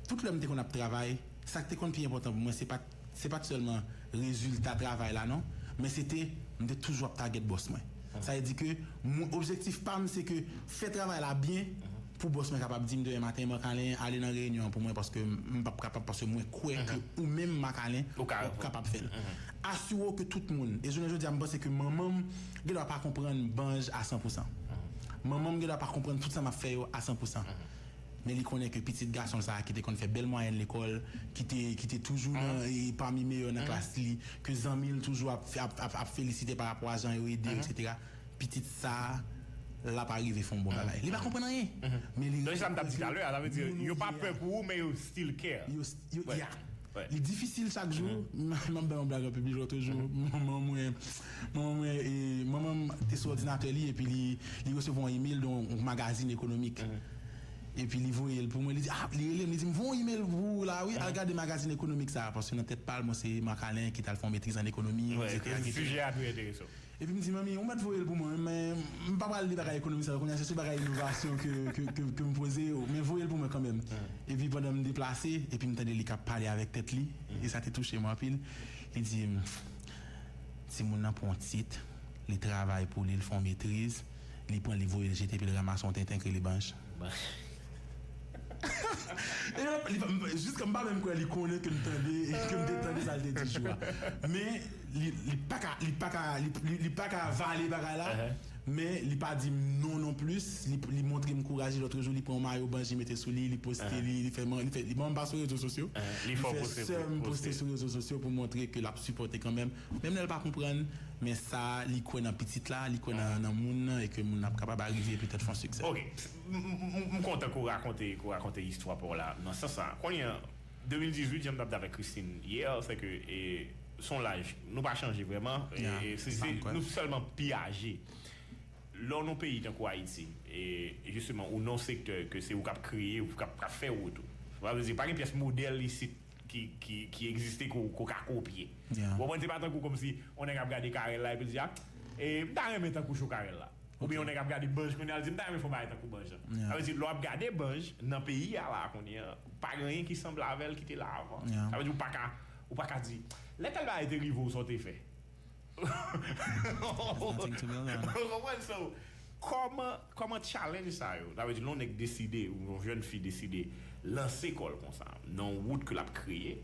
tout lè m te konn ap travay, sa k te konn pi enpòtan pou mwen, se pa t, se pa t sèlman rezilta travay la, non, men se te, m te toujou ap tagèt bòs mwen. Sa vle di ke mwen, objektif pa m, se ke fè travay la byen pou bòs mwen kapab di m demen maten, Marc-Alain, ale nan reyinyon an pou mwen, paske m p ap kapab, paske mwen kwè ke ou menm, Marc-Alain, w ap kapab fè l. Asire w ke tout moun, e jounen jodi a, m panse ke manman m gendwa pa konprann Banj a san pousan. Manman m gendwa pa konprann tout sa m ap fè yo a san pousan. Men li konnen ke pitit gason l sa a ki te konn fè bèl mwayèn lekòl, ki te, ki te toujou nan, e, pami meyè nan klas li, ke zanmi l toujou ap, ap, ap, ap felisite pa rapò a jan yo ede l, etsetera. Pitit sa a, l ap arive fè yon bon bagay. Li pa konprann anyen. Men li... Donk, se sa m t ap di talè a, sa vle di, yo pa pè pou ou, men yo still care. Yo, yo, ya. Li difisil chak jou. M ap bay yon blag an piblik lòt jou. Manman mwen, manman mwen, e, manman m te sou òdinatè li, epi li, li resevwa yon email de yon magazin ekonomik. Epi li voye l pou mwen, li di, ah, li rele m, li di m, voye yon email pou ou la, wi, al gade magazin ekonomik sa a, paske nan tèt pa l, bon, se Marc-Alain ki t al fè yon metriz an ekonomi, etsetera, etsetera. Sijè a tou enterese w. Epi m di, manmi, ou mèt voye l pou mwen, men m pa pral li bagay ekonomi sa yo, kounye a se sou bagay inovasyon ke, ke, ke, ke m poze yo, men voye l pou mwen kanmenm. Epi pandan m deplase, epi m tande li k ap pale avèk tèt li, e sa te touche m anpil. Li di m, timoun nan pran yon tit, li travay pou li, li fè yon metriz, li pran, li voye l jete, epi l ranmase yon tenten k rele Banj. Li pa- li pa- Jiska m pa menm kwè li konnen ke m tande, ke m te tande sa l te di jou a. Men li, li pa ka, li pa ka, li, li, li pa ka vale bagay la. Men li pa di m non non plis. Li, li montre m kouraj. Lòt jou, li pran yon mayo Banj, li mete sou li, li poste li, li fè man, li fè, li ban m pa sou rezo sosyo. Li fè sè m poste sou rezo sosyo pou montre ke l ap sipòte kanmenm. Menm lè l pa konprann, men sa, li kwè nan pitit la, li kwè nan, nan moun nan, e ke moun nan ap kapab arive petèt fè yon siksè. Ok. M, m, m, m kontan ke w rakonte, ke w rakonte istwa pa w la nan sans sa. Kounye a, de mil dizuit, jan m t ap di avèk Christine yè, se ke, e, se yon laj, nou pa chanje vrèman, e, e, se, se, nou sèlman pi aje. Lè w nan yon peyi tankou Ayiti, e, jisteman, ou nan yon sektè ke se ou k ap kreye, ou k ap, k ap fè wout ou. Sa vle di, pa gen pyès modèl isit ki, ki, ki egziste ke w, ke w ka kopye. Ou konprann, se pa tankou kòmsi yon nèg ap gade Carel la epi l di, a, e, m ta renmen tankou cho Carel la. Oubyen yon nèg ap gade Banj kounye a, l di, m ta renmen fè yon bagay tankou Banj lan. Sa vle di, lè w ap gade Banj nan peyi a la kounye a, pa gen anyen ki sanble avè l ki te la avan. Sa vle di, ou pa ka, ou pa ka di, lè tèl bagay te rive w, sa w te fè. Ou konprann? So, kòman, kòman challenge sa yo, sa vle di, lè yon nèg deside, ou yon jèn fi deside lanse kò l konsa, nan yon wout ke l ap kreye,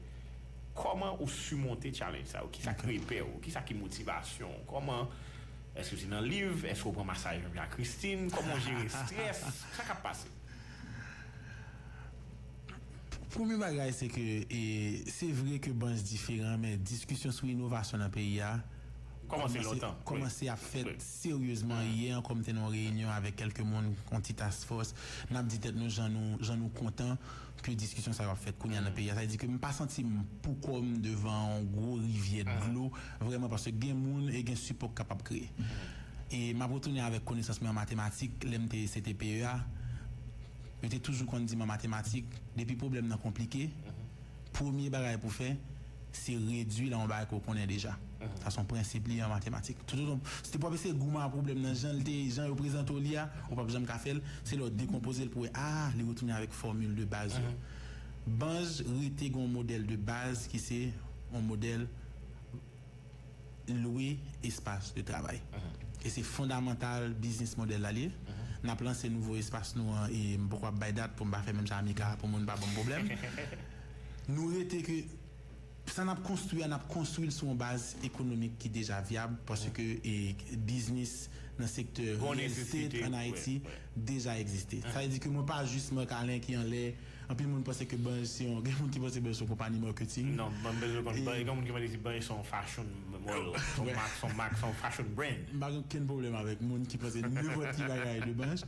kòman ou simonte challenge sa yo? Kisa k repè w? Kisa ki motivasyon w? Kòman, èske se nan liv? Èske w pran masaj menm jan ak Christine? Kòman w jere strès? Sa k ap pase? Premye bagay, se ke, e, se vre ke Banj diferan, men diskisyon sou inovasyon nan peyi a kòmanse lontan, kòmanse ap fèt seryezman. Yè ankò, m te nan yon reyinyon avèk kèlke moun, yon ti task force. N ap di tèt nou jan nou, jan nou kontan ke diskisyon sa yo ap fèt kounye a nan peyi a. Sa vle di ke m pa santi m poukò m devan yon gwo rivyè dlo, vrèman, paske gen moun e gen sipò k kapab kreye. E m ap retounen avèk konesans mwen an matematik, lè m te C T P E a, yo te toujou konn di m an matematik, depi pwoblèm nan konplike, premye bagay pou fè, se redwi l a yon bagay ke w konnen deja. Sa se yon prensip li an matematik. Toutotan, si w ap eseye goumen ak pwoblèm nan, jan l te, jan yo prezante w li a, ou p ap janm ka fè l. Se lè w dekonpoze l pou w wè, a, li retounen avèk fòmil de baz yo. Banj rete gen yon modèl de baz ki se yon modèl lwe espas de travay. E se fondamantal biznis modèl la li ye. N ap lanse nouvo espas nou an e m poko ap bay dat pou m pa fè menm jan a Mika pou moun pa ban m pwoblèm. Nou rete ke sa n ap konstwi a, n ap konstwi l sou yon baz ekonomik ki deja vyab, paske, e, biznis nan sektè real estate an Ayiti deja egziste. Sa vle di ke mwen pa jis Marc Alain ki anlè. Anpil moun panse ke Banj se yon, gen moun ki panse Banj se yon konpayi marketing. Non, Banj, gen moun ki panse Banj se yon fashion, se yon mak, se yon mak, se yon fashion brand. M pa gen okenn pwoblèm avèk moun ki panse nenpòt ki bagay de Banj.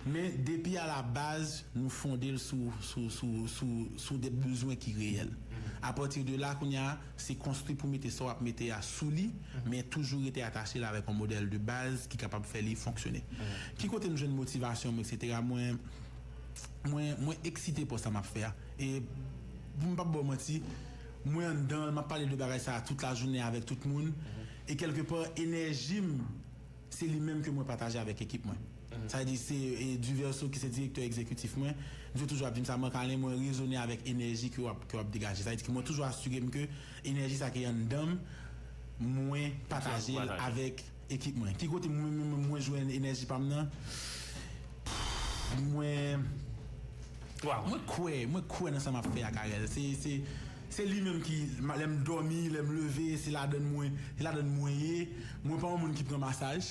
Men depi a la baz, nou fonde l sou, sou, sou, sou, sou de bezwen ki reyèl. Apati de la, kounye a, se konstwi pou mete sa w ap mete a sou li, men toujou rete atache l avèk yon modèl de baz ki kapab fè li fonksyone. Ki kote m jwenn motivasyon m, etsetera? Mwen, mwen, mwen eksite pa sa m ap fè a. E pou m p ap ba w manti, mwen anndan, m ap pale de bagay sa a tout lajounen avèk tout moun. E kèlkepa, enèji m, se li menm ke mwen pataje avèk ekip mwen. Sa vle di, se, e, Duverso ki se direktè egzekitif mwen, misye toujou ap di m sa, Marc Alain, mwen rezone avèk enèji ke w ap, ke w ap degaje. Sa vle di ke mwen toujou asire m ke enèji sa ki anndan m, mwen pataje l avèk ekip mwen. Ki kote mwen, mwen, mwen, mwen jwenn enèji pa m nan? Mwen, mwen kwè, mwen kwè nan sa m ap fè a, Carel. Se, se, se li menm ki, lè m dòmi, lè m leve, se ladann mwen, se ladann mwen ye. Mwen pa yon moun ki pran masaj.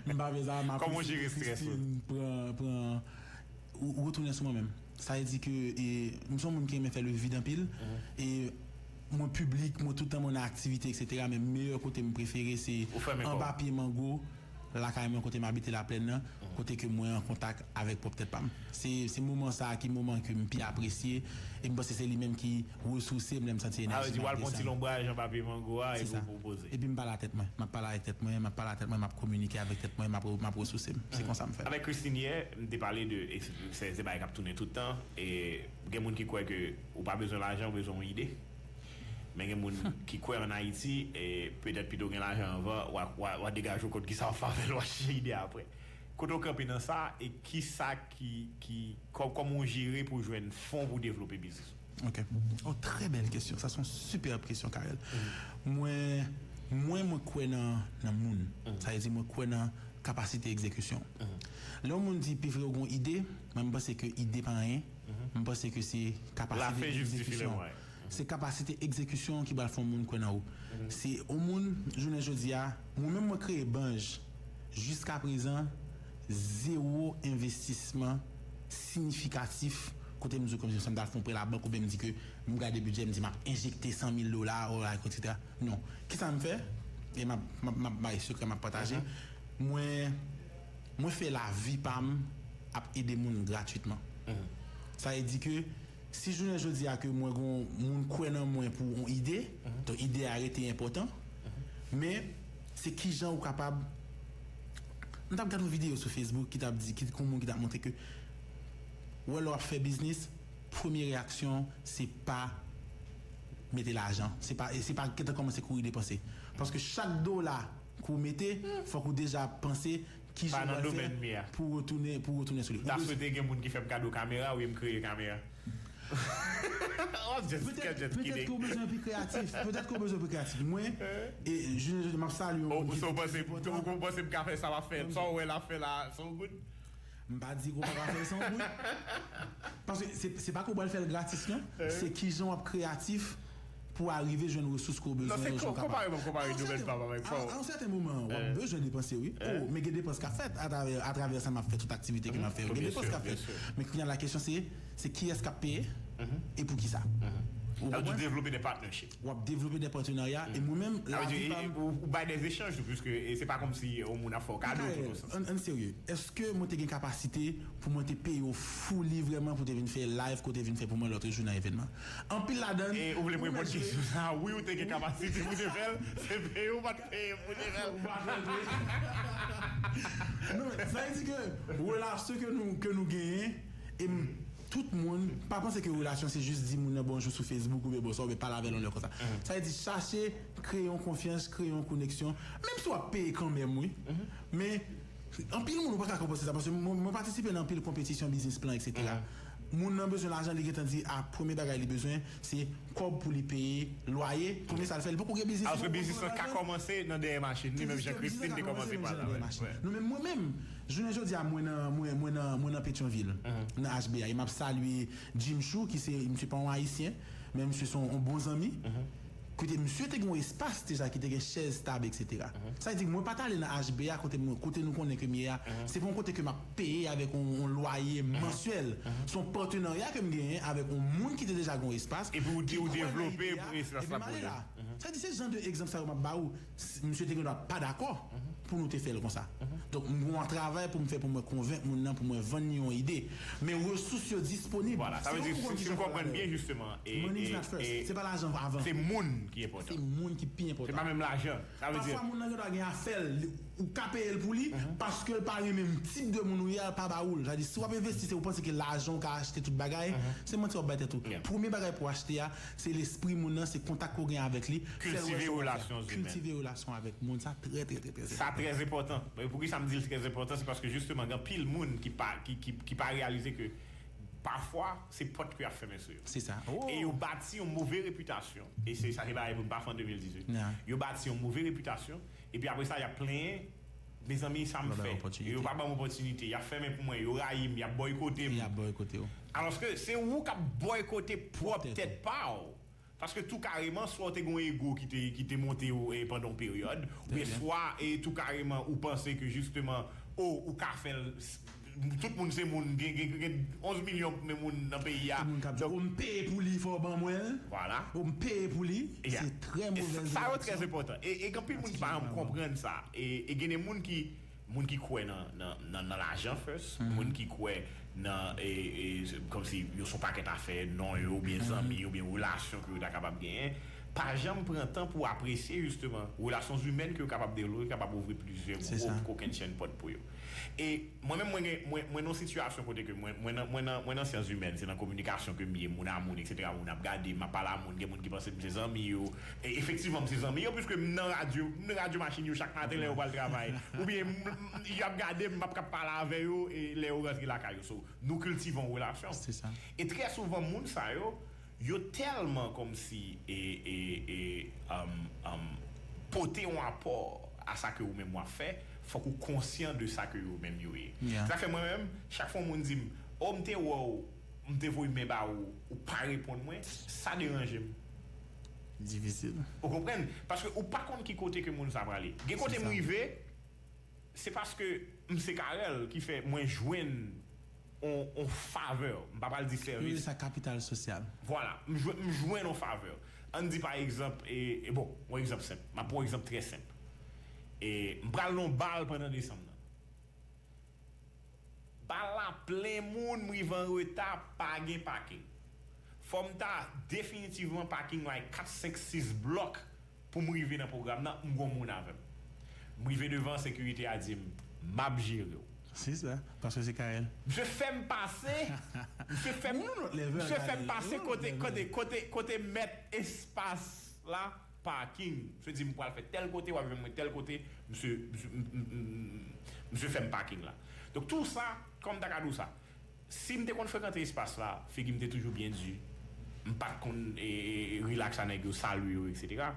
M pa fè sa, m apresye Christine pran, pran, ou, ou retounen sou mwen menm. Sa vle di ke, e, m se yon moun ki renmen fè le vide anpil. E mwen piblik, mwen tout tan mwen nan aktivite, etsetera, men meyè kote m prefere se anba pye mango, lakay mwen kote m abite Laplèn nan, kote ke mwen an kontak avèk pwòp tèt pa m. Se, se moman sa a ki moman ke m pi apresye, e m panse se li menm ki resouse m lè m santi enèji m ap desann. Sa vle di w al pran ti lonbraj anba pye mango a epi w poze. Epi m pale a tèt mwen. M ap pale avèk tèt mwen, m ap pale a tèt mwen, m ap kominike avèk tèt mwen, m ap, m ap resouse m. Se konsa m fè l. Avèk Christine yè, m te pale de, e se, se, se bagay k ap tounen tout tan, e gen moun ki kwè ke ou pa bezwen lajan, ou bezwen yon ide. Men gen moun ki kwè ann Ayiti, e petèt pito gen lajan anvan, w a, w a, w a degaje w kont kisa w ap fè avè l, w a chèche ide apre. Kote w kanpe nan sa, e kisa ki, ki, kò-, kòman w jere pou w jwenn fon pou w devlope biznis ou? Ok. Oh, trè bèl kesyon. Sa se yon sipèb kesyon, Carel. Mwen, mwen, mwen kwè nan, nan moun. Sa vle di, mwen kwè nan kapasite egzekisyon. Lè yon moun di, pi vre w gen yon ide, mwen, m panse ke ide pa anyen. M panse ke se kapasite egzekisyon. Se kapasite egzekisyon ki pral fè yon moun kwè nan ou. Se yon moun, jounen jodi a, mwen menm mwen kreye Banj. Jiskaprezan, zewo envestisman siyifikatif kote m di w kòmsi m ta al fè yon prè labank oubyen m di ke m gade bidjè, m di m ap enjekte san mil dola, etsetera. Non. Kisa m fè? E m ap, m ap, m ap bay sekrè, m ap pataje. Mwen, mwen fè lavi pa m ap ede moun gratwitman. Sa vle di ke si jounen jodi a ke mwen gon moun kwè nan mwen pou yon ide, donk ide a rete enpòtan, men se kijan ou kapab, m t ap gade yon videyo sou Facebook ki t ap di, ki, yon moun ki t ap montre ke, ou wè lè w ap fè biznis, premye reyaksyon se pa mete lajan. Se pa, se pa gentan kòmanse kouri depanse. Paske chak dola ke w mete, fòk ou deja panse kijan w pral fè pou retounen, pou retounen sou li. M ta swete gen moun ki fè m kado kamera, wi, m kreye kamera. Petèt, petèt ke w bezwen pi kreyatif. Petèt ke w bezwen pi kreyatif. Mwen, e, jounen jodi, m ap salye yon moun ki trè enpòtan. Ou panse m ka fè sa m ap fè? Sa w wè l ap fè la, se yon goud? M pa di ke w pa ka fè l san goud. Paske se, se pa ke w pral fè l gratis, non. Se kijan w ap kreyatif pou w arive jwenn resous ke w bezwen yo jan w kapab. Non, se konpare, konpare domèn pa m avèk sa. A yon sèten moman, w ap bezwen depanse, wi. Oh, men gen depans k ap fèt atravè, atravè sa m ap fè, tout aktivite ke m ap fè yo. Gen depans k ap fèt. Men kounye a la kesyon se, se kiyès k ap peye e poukisa. Ou konprann? Devlope de partnership. W ap devlope de patenarya, e mwen menm, lavi pa m. Ou bay de echanj tou, piske se pa kòmsi yon moun ap fè w kado tou nan sans. Ann, ann serye. Èske mwen te gen kapasite pou mwen te peye w fully vrèman pou te vin fè live ke w te vin fè pou mwen lòt jou nan evènman? Anpil ladan. E ou vle m reponn kesyon sa a? Wi, ou te gen kapasite pou te fè l. Se peye ou pa t peye pou te fè l. Non, men sa vle di ke relasyon ke nou, ke nou genyen, e m, tout moun, pa panse ke relasyon se jis di moun nan bonjou sou Facebook oubyen bonswa oubyen pale avè l yon lè konsa. Sa vle di chache kreye yon konfyans, kreye yon koneksyon, menm si w ap peye kanmenm, wi. Men anpil moun ou pa ka konpanse sa, paske mwen, mwen patisipe nan anpil konpetisyon, biznis plan, etsetera. Moun nan bezwen lajan, li gentan di, a, premye bagay li bezwen, se kòb pou li peye lwaye. Premye sa l fè, li poko gen biznis. Alòske biznis lan ka kòmanse nan dèyè machin li, menm jan Christine te kòmanse pa la. Non, men mwen menm, jounen jodi a, mwen nan, mwen, mwen nan, mwen nan Petyonvil, nan H B A, e m ap salye Jim Chou, ki se, misye pa yon Ayisyen, men misye se yon bon zanmi. Kote misye te gen yon espas deja ki te gen chèz, tab, etsetera. Sa vle di, mwen pa t ale nan H B A kote mwen, kote nou konnen ke m ye a. Se pa yon kote ke m ap peye avèk yon, yon lwaye mansyèl. Se yon patenarya ke m genyen avèk yon moun ki te deja gen yon espas. Epi ou di ou devlope espas la pou li. Sa vle di, se jan de egzanp sa yo m ap ba ou. Misye te gendwa pa dakò pou nou te fè l konsa. Donk, m gen yon travay pou m fè pou mwen konvenk moun nan, pou mwen vann li yon ide. Men resous yo disponib. Vwala, sa vle di, si m konprann byen, jisteman, e, money is not first. Se pa lajan avan. Se moun ki enpòtan. Se moun ki pi enpòtan. Se pa menm lajan. Sa vle di pafwa moun nan gendwa gen afè l, ou ka peye l pou li, paske l pa renmen tip de moun ou ye a, l pa ba ou l. Sa vle di, si w ap envesti, se ou panse ke lajan ou ka achte tout bagay, se manti w ap bay tèt ou. Premye bagay pou w achte a, se lespri moun nan, se kontak ke w gen avèk li. Kiltive relasyon imèn. Kiltive relasyon avèk moun, sa trè, trè, trè, trè enpòtan. Sa trè enpòtan. Men poukisa m di l trè enpòtan, se paske jisteman, gen anpil moun ki pa, ki, ki, ki pa reyalize ke pafwa, se pòt ke y ap fèmen sou yo. Se sa. E yo bati yon move repitasyon. E se sa, se bagay pou m pa fè an de mil dizuit. Yo bati yon move repitasyon, epi apre sa, y ap plenyen, mezanmi, sa m fè. Yo pa ban m opòtinite. Y ap fèmen pou mwen. Yo rayi m. Y ap bòykote m. Y ap bòykote w. Alòske se ou k ap bòykote pwòp tèt pa w. Paske tou kareman, swa w te gen yon ego ki te, ki te monte w, e, pandan yon peryòd, oubyen swa, e, tou kareman, ou panse ke jisteman, o, ou ka fè l, s-, tout moun se moun, gen, gen, gen onz milyon moun nan peyi a. Tout moun k ap di, o, m peye pou li, fò w ban mwen l. Vwala. O, m peye pou li. Se trè movèz reyaksyon. Sa yo trè enpòtan. E, e gen anpil moun ki pa janm konprann sa. E, e gen de moun ki moun ki kwè nan, nan, nan, nan lajan first, moun ki kwè nan, e, e, kòmsi yo se yon pakèt afè, non yo, oubyen zanmi, oubyen relasyon ke yo ta kapab genyen, pa janm pran tan pou apresye, jisteman, relasyon imèn ke yo kapab devlope, kapab ouvri plizyè gwo kokennchenn pòt pou yo. E mwen menm, mwen gen, mwen, mwen nan yon sitiyasyon kote ke mwen, mwen nan, mwen nan, mwen nan syans imèn, se nan kominikasyon ke m ye, moun a moun, etsetera, moun ap gade m, m ap pale a moun, gen moun ki panse m se zanmi yo, e efektivman, m se zanmi yo, piske m nan radyo, m nan radyo machin yo chak maten lè yo pral travay. Oubyen, m, m, y ap gade m, m ap ka pale avè yo, e lè yo rantre lakay yo. So, nou kiltive yon relasyon. Se sa. E trè souvan, moun sa yo, yo tèlman kòmsi, e, e, e, um, um, pote yon apò a sa ke ou menm w ap fè, fòk ou konsyan de sa ke yo menm yo ye. Se sa k fè mwen menm, chak fwa yon moun di m, o, m te wè w, M te voye men ba ou, ou pa reponn mwen, sa deranje m. Difisil. Ou konprann? Paske ou pa konn ki kote ke moun sa prale. Gen kote m rive, se paske m se Carel ki fè mwen jwenn on, on favè. M pa pral di sèvis. Yo rele sa kapital sosyal. Vwala, m jwenn, m jwenn on favè. Ann di pa egzanp, e, e bon, on egzanp senp. M ap pran on egzanp trè senp. E m pral nan on bal pandan desanm nan. Bal la plen moun, m rive an reta, pa gen paking. Fò m ta definitivman paking like kat, senk, sis blòk pou m rive nan pwogram nan, m gon moun avè m. M rive devan, sekirite a di m, m ap jere w. Se sa, paske se Carel. Misye fè m pase, misye fè m, misye fè m pase kote, kote, kote, kote mèt espas la. Paking. Misye di m pral fè tèl kote, w ap jwenn mwen tèl kote. Misye, misye, m- m- m- m- misye fè m paking la. Donk tou sa, kòman m ta ka di w sa? Si m te konn frekante espas la, figi m te toujou byen di. M pa t konn e, e, e, relax a nèg yo, salye yo, etsetera.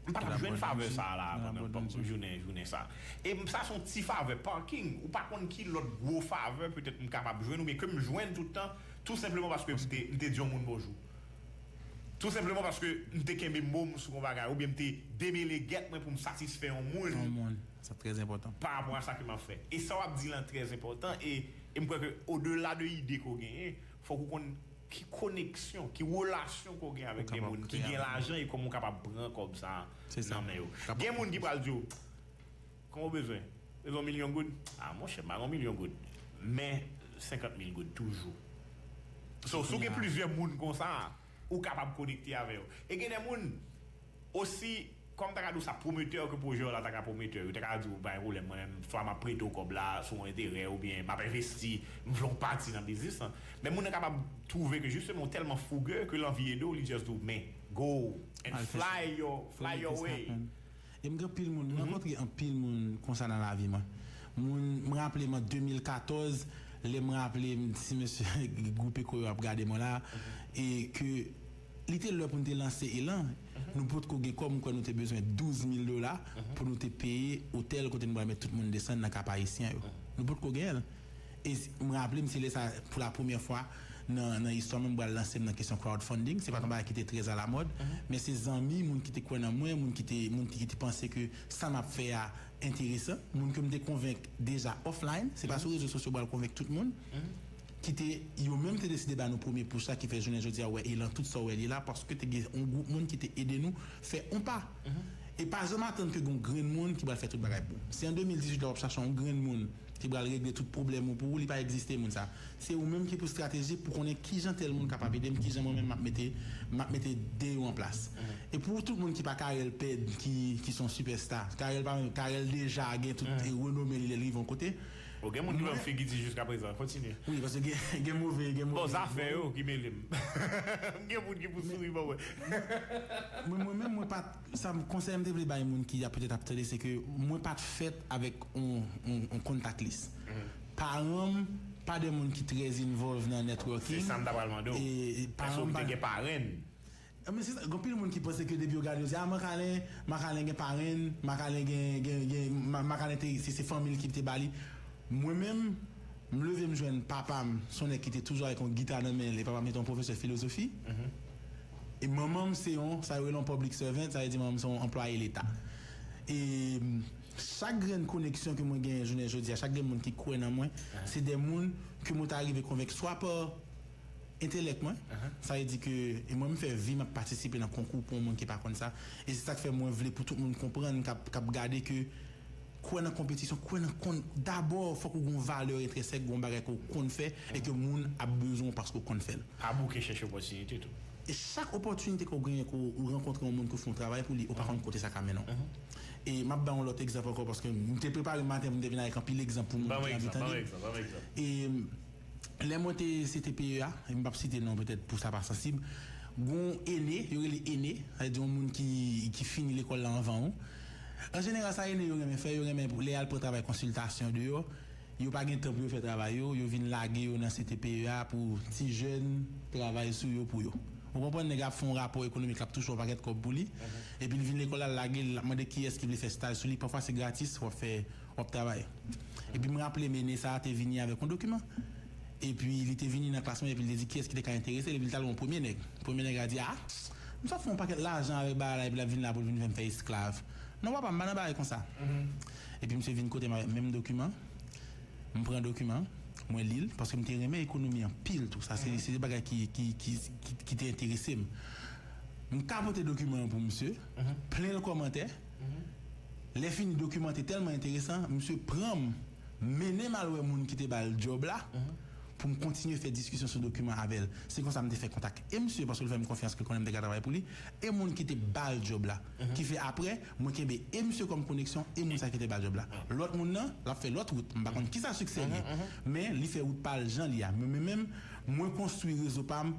M pa t ap jwenn favè sa a la pandan jounen, jounen sa. E m- sa se yon ti favè, paking. Ou pa konn ki lòt gwo favè petèt m kapab jwenn oubyen ke m jwenn tout tan, tou senpleman paske m te, m te di yon moun bonjou. Tou senpleman paske m te kenbe mo m sou yon bagay, oubyen m te demele gèt mwen pou m satisfè yon moun. Yon moun. Sa trè enpòtan. Pa rapò a sa ke m ap fè. E sa w ap di lan trè enpòtan, e, e m kwè ke odela de ide ke w genyen, fòk ou konn ki koneksyon, ki relasyon ke w gen avèk de moun ki gen lajan e kòman w kapab pran kòb sa a nan men yo. Gen moun ki pral di w, kòman w bezwen? Bezwen yon milyon goud? A, monchè, m pa gen yon milyon goud. Men, senkant mil goud toujou. So, si w gen plizyè moun konsa, ou kapab konekte avè yo. E gen de moun osi, kòm ta ka di w sa, pwometè ke pwojè w la ta ka pwometè. Yo ta ka di w, pa gen pwoblèm, mwen menm, swa m ap prete w kòb la sou yon enterè, oubyen m ap envesti, m vle yon pati nan biznis lan. Men moun nan kapab twouve ke jisteman ou tèlman fouge ke l anvi ede w, li just di w, men, go and fly your, fly your way. E m gen anpil moun, m rankontre anpil moun konsa nan lavi mwen. Moun, m raple m an de mil katòz, lè m raple m, si mesye gwoup Eko yo ap gade mwen la, e ke li te lè pou n te lanse Elan, nou potko gen kòb, m kwè nou te bezwen douz mil dola pou nou te peye otèl kote nou pral met tout moun desann nan Kap Ayisyen yo. Nou potko genyen l. E m raple m se lè sa pou la premyè fwa nan, nan istwa mwen m pral lanse m nan kesyon crowdfunding. Se pa t yon bagay ki te trè alamòd, men se zanmi, moun ki te kwè nan mwen, moun ki te, moun ki, ki te panse ke sa m ap fè a enteresan, moun ke m te konvenk deja offline, se pa sou rezo sosyo m pral konvenk tout moun, ki te, yo menm te deside ba nou premye push la ki fè jounen jodi a w wè Elan tout sa w wè li la, paske te gen yon gwoup moun ki te ede nou fè yon pa. E pa janm atann ke gen yon grenn moun ki pral fè tout bagay pou ou. Si an de mil dizuit la w ap chache yon grenn moun ki pral regle tout pwoblèm ou pou ou, li pa egziste moun sa. Se ou menm ki pou estratejik pou konnen kijan tèl moun kapab ede m, kijan mwen menm m ap mete, m ap mete de yo an plas. E pou tout moun ki pa Carel Ped, ki, ki se yon sipèsta, Carel pa menm, Carel deja gen tout e renome li lè l rive yon kote. Bon, gen moun ki ban m figi di jiskaprezan. Kontinye. Wi, paske gen, gen move, gen move. Bon, zafè yo ki mele m. M gen moun ki pou souri ban mwen. Mwen, mwen menm, mwen pa t, sa m, konsèy m te vle bay moun ki ap petèt ap tande, se ke mwen pa t fèt avèk on, on, on kontak lis. Paran m pa de moun ki trè involve nan networking. Se sa m ta pral mande w. E, e, paran m pa. Èske w te gen parenn? Anben, se sa, gen anpil moun ki panse ke depi yo gade yo, se, a, Makalen, Makalen gen parenn, Makalen gen, gen, gen, Ma-, Makalen te, se, se fanmi l ki te ba li. Mwen menm, m leve m jwenn papa m, se yon nèg ki te toujou avèk yon gita nan men l, e papa m te yon pwofesè filozofi. E manman m se yon, sa yo rele yon public servant, sa vle di manman m se yon anplwaye leta. E, m, chak grenn koneksyon ke mwen genyen jounen jodi a, chak grenn moun ki kwè nan mwen, se de moun ke mwen ta rive konvenk swa pa entèlèk mwen. Sa vle di ke, e mwen, m fè vi m ap patisipe nan konkou pou yon moun ki pa konn sa. E se sa k fè mwen vle pou tout moun konprann, k ap, k ap gade ke kwè nan konpetisyon, kwè nan konn, dabò, fòk ou gen yon valè entrensèk, gen yon bagay ke w konn fè, e ke moun ap bezwen w paske w konn fè l. Pa bouke chèche opòtinite tou. E chak opòtinite ke w genyen, ke w rankontre yon moun ke w fè yon travay pou li, ou pa konn kote sa ka mennen w. E m ap ba yon lòt egzanp ankò, paske m te prepare maten pou m te vin avèk anpil egzanp pou moun ki anvi tande. Ban m egzanp, ban m egzanp, ban m egzanp. E, lè mwen te C T P E a, e m p ap site non petèt pou sa pa sansib, gon ene, yo rele ene, sa vle di yon moun ki, ki fini lekòl la anvan ou. An jeneral, sa ene yo renmen fè, yo renmen pou lè y al pran travay konsiltasyon deyò, yo pa gen tan pou yo fè travay yo, yo vin lage yo nan C T P E a pou ti jèn travay sou yo pou yo. Ou konprann, nèg ap fè yon rapò ekonomik, l ap touche yon pakèt kòb pou li, epi l vin lekòl la, l lage l, l ap mande kiyès ki vle fè staj sou li, pafwa se gratis, w ap fè, w ap travay. Epi m raple m ene sa a te vini avèk yon dokiman. Epi li te vini nan klas mwen, epi li te di kiyès ki te ka enterese l, epi li t al wè yon premye nèg. Premye nèg la di, "A, m sot fè yon pakèt lajan avèk bagay la, epi l ap vin la pou l vin fè m fè esklav. Non, papa, m pa nan bagay konsa." Epi misye vin kote m avèk menm dokiman. M pran dokiman, mwen li l, paske m te renmen ekonomi anpil tou. Sa se se de bagay ki, ki, ki, ki, ki te enterese m. M kapote dokiman an pou misye, plen l kòmantè. Lè fini, dokiman te tèlman enteresan, misye pran m, mennen m al wè moun ki te ba l djòb la, pou m kontinye fè diskisyon sou dokiman avè l. Se konsa m te fè kontak e misye, paske l fè m konfyans, ke l konnen m te ka travay pou li, e moun ki te ba l djòb la. Ki fè apre, mwen kenbe e misye kòm koneksyon, e moun sa ki te ba l djòb la. Lòt moun nan, l ap fè lòt wout. M pa konn kisa siksè li ye, men li fè wout pa l jan li a. Men, men menm, mwen konstwi rezo pa m,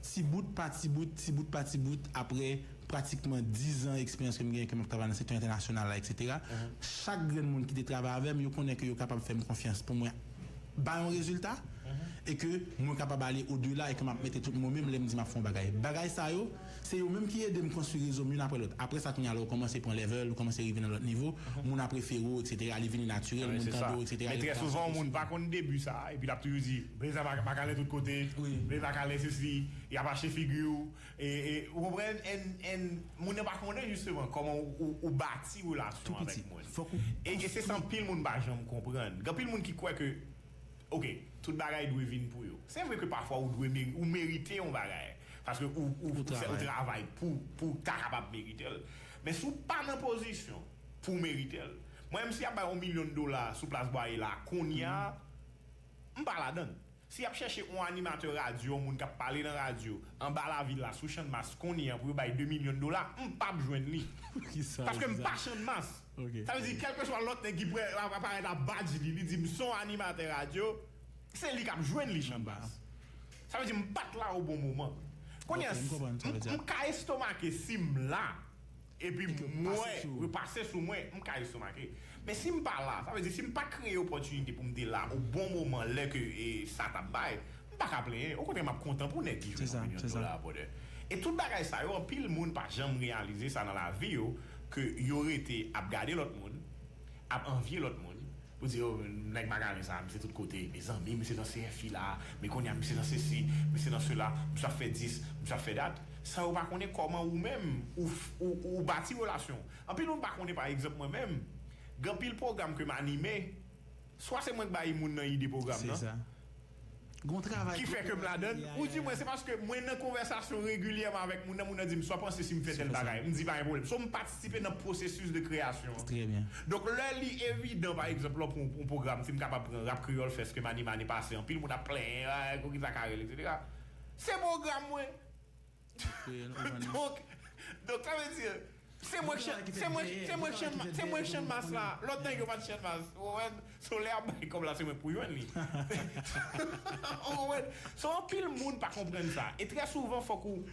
ti bout pa ti bout, ti bout pa ti bout, apre pratikman diz an eksperyans ke m genyen, ke m ap travay nan sektè entènasyonal la, etsetera. Chak grenn moun ki te travay avè m, yo konnen ke yo kapab fè m konfyans pou mwen bay yon rezilta, e ke mwen kapab ale odela, e ke m ap mete tout mo menm lè m di m ap fè yon bagay. Bagay sa yo, se yo menm ki ede m konstwi rezo m youn apre lòt. Apre sa, kounye a, lè w kòmanse pran level, ou kòmanse rive nan lòt nivo, moun ap refere w, etsetera, li vini natirèl, moun tande w, etsetera. Men trè souvan, yon moun pa konn debi sa, epi l ap toujou di, "Blaze la pa, pa ka ale tout kote, Blaze la ka ale sesi, y ap achte figi w." E, e, ou konprann? And, and moun nan pa konnen jisteman kòman ou, ou, ou bati relasyon avèk moun. E, e se sa anpil moun pa janm konprann. Gen anpil moun ki kwè ke, oke, tout bagay dwe vin pou yo. Se vre ke pafwa ou dwe meri-, ou merite yon bagay. Paske ou, ou, ou fè, ou travay pou, pou ta kapab merite l. Men si w pa nan pozisyon pou w merite l, mwen menm si y ap bay yon milyon dola sou Plas Bwaye la, kounye a, m pa ladan l. Si y ap chèche yon animatè radyo, yon moun k ap pale nan radyo, anba lavil la, sou Channmas, kounye a, pou yo bay de milyon dola, m p ap jwenn li. Paske m pa Channmas. Sa vle di, kèlkeswa lòt nèg ki prè, ap aparèt ap badj li, li di m se yon animatè radyo, se li k ap jwenn li, Channmas. Sa vle di, m pa t la o bon moman. Kounye a, m, m ka estomake si m la, epi m wè repase sou mwen, m ka estomake. Men si m pa la, sa vle di si m pa kreye opòtinite pou m te la o bon moman lè ke, e, sa t ap bay, m pa ka plenyen. Okontrè, m ap kontan pou nèg ki jwenn yon milyon dola, brother. E tout bagay sa yo, anpil moun pa janm reyalize sa nan lavi yo, ke yo rete ap gade lòt moun, ap anvye lòt moun, pou di, "O, nèg Magalen sa, misye tout kote, mezanmi, misye nan C F I la, men kounye a misye nan sesi, misye nan sela, misye ap fè dis, misye ap fè dat." San yo pa konnen kòman ou menm, ou, ou, ou bati relasyon. Anpil moun pa konnen, pa egzanp, mwen menm, gen anpil pwogram ke m anime, swa se mwen k bay moun nan ide pwogram nan, ki fè ke m ladan l, oudimwen se paske mwen nan konvèsasyon regilyèman avèk moun nan, moun nan di m, "Sa w panse si m fè tèl bagay?" M di, "Pa gen pwoblèm." So, m patisipe nan pwosesis de kreyasyon an. Donk, lè li evidan, pa egzanp, lè w pran yon pwogram, si m kapab pran Rap Kreyòl Fest ke m anime ane pase, anpil moun ap plenyen, "Ah, Koki Zakarèl, etsetera." Se pwogram mwen. Donk, donk, sa vle di, se mwen k chan-, se mwen, se mwen k chan-, se mwen k Channmas la. Lòt nèg yo pa t Channmas. Ou konprann? So, lè y ap bay kòb la, se mwen k pou jwenn li. Ou konprann? So, anpil moun pa konprann sa. E trè souvan, fòk ou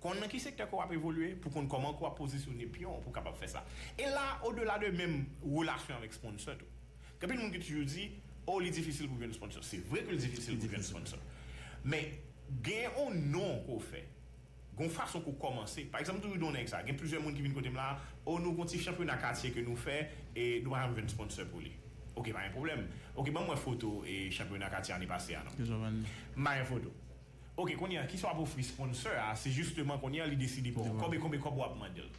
konn nan ki sektè ke w ap evolye, pou konn kòman ke w ap pozisyone pye w pou w kapab fè sa. E la, odela de menm relasyon avèk sponsor tou. Gen anpil moun ki toujou di, "O, li difisil pou jwenn sponsor." Se vre ke l difisil pou jwenn sponsor. Men, gen yon non ke w fè. Gen yon fason ke w kòmanse. Pa egzanp, m toujou di yon nèg sa. Gen plizyè moun ki vin kote m la, "O, nou gon ti chanpyona katye ke nou fè, e nou pa janm jwenn sponsor pou li." Oke, pa gen pwoblèm. Oke, ban m wè foto e chanpyona katye ane pase a non. M pa gen foto. Oke, kounye a, kisa w ap ofri sponsor a? Se jisteman kounye a li deside, bon, konbyen, konbyen kòb w ap mande l.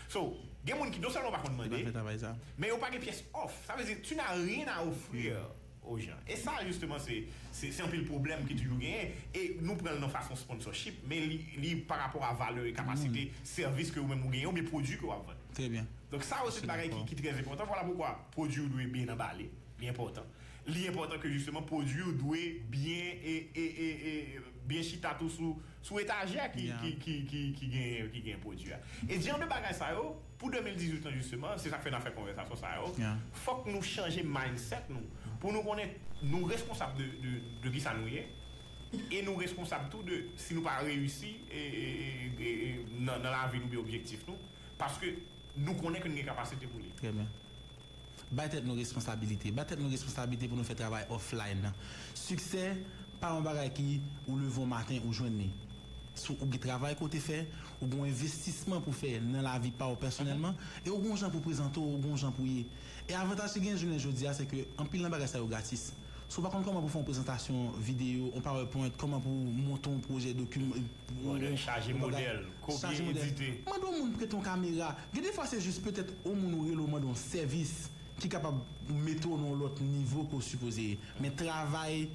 So, gen moun ki non sèlman pa konn mande, men yo pa gen pyès òf. Sa vle di, tu n'as rien à offrir aux gens. E sa, jisteman, se, se, se anpil pwoblèm ki toujou genyen. E nou pran l nan fason sponsorship, men li, li pa rapò a valè e kapasite sèvis ke ou menm ou genyen, oubyen pwodui ke w ap vann. Trè byen. Donk, sa yo se bagay ki, ki trè enpòtan. Vwala poukwa pwodui w dwe byen anbale. Li enpòtan. Li enpòtan ke jisteman pwodui w dwe byen e, e, e, e byen chita tou sou, sou etajè ki, ki, ki, ki, ki gen, ki gen pwodui a. E jan de bagay sa yo, pou de mil dizuit lan jisteman, se sa k fè n ap fè konvèsasyon sa yo. Fòk nou chanje mindset nou, pou nou konnen nou responsab de, de, de kisa nou ye, e nou responsab tou de si nou pa reyisi e, e, e, e, nan, nan lavi nou oubyen objektif nou, paske nou konnen ke n gen kapasite pou li. Trè byen. Bay tèt nou responsabilite. Bay tèt nou responsabilite pou nou fè travay offline nan. Siksè pa yon bagay ki ou leve yon maten ou jwenn li. Si ou gen travay ke w te fè, ou gen yon envestisman pou fè nan lavi pa w pèsonèlman, e ou gen yon jan pou prezante w, ou gen yon jan pou ye. E avantaj ki gen jounen jodi a, se ke anpil nan bagay sa yo gratis. Si w pa konn kòman pou fè yon prezantasyon videyo, yon PowerPoint, kòman pou monte yon pwojè dokiman, Modèl, chaje modèl, kopye, edite. Mande yon moun prete yon kamera. Gen de fwa se jis petèt yon moun ou rele w mande yon sèvis ki kapab mete w nan yon lòt nivo ke w sipoze ye. Men travay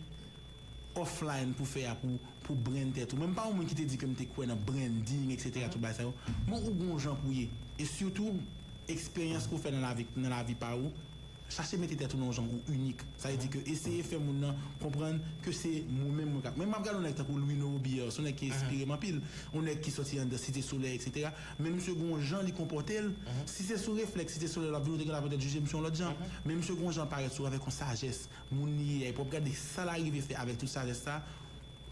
offline pou fè a pou, pou brand tèt ou. Men m pa yon moun ki te di ke m te kwè nan branding, et cetera, tout bagay sa yo. Men ou gon jan pou ye. E sitou, eksperyans ke w fè nan lavi, nan lavi pa ou, chache mete tèt ou nan yon jan ou inik. Sa vle di ke eseye fè moun nan konprann ke se mwen menm mwen k ap. Men m ap gade yon nèg tankou Louis Norobier, se yon nèg ki enspire m anpil. Yon nèg ki sòti anndan Site Solèy, et cetera. Men misye gon jan li konpòte l. Si se sou reflèks Site Solèy l ap vin, ou te gen la petèt jije misye yon lòt jan. Men misye gon jan parèt sou avèk yon sajès. Moun li ye a, epi w ap gade sa l arive fè avèk tout sajès sa.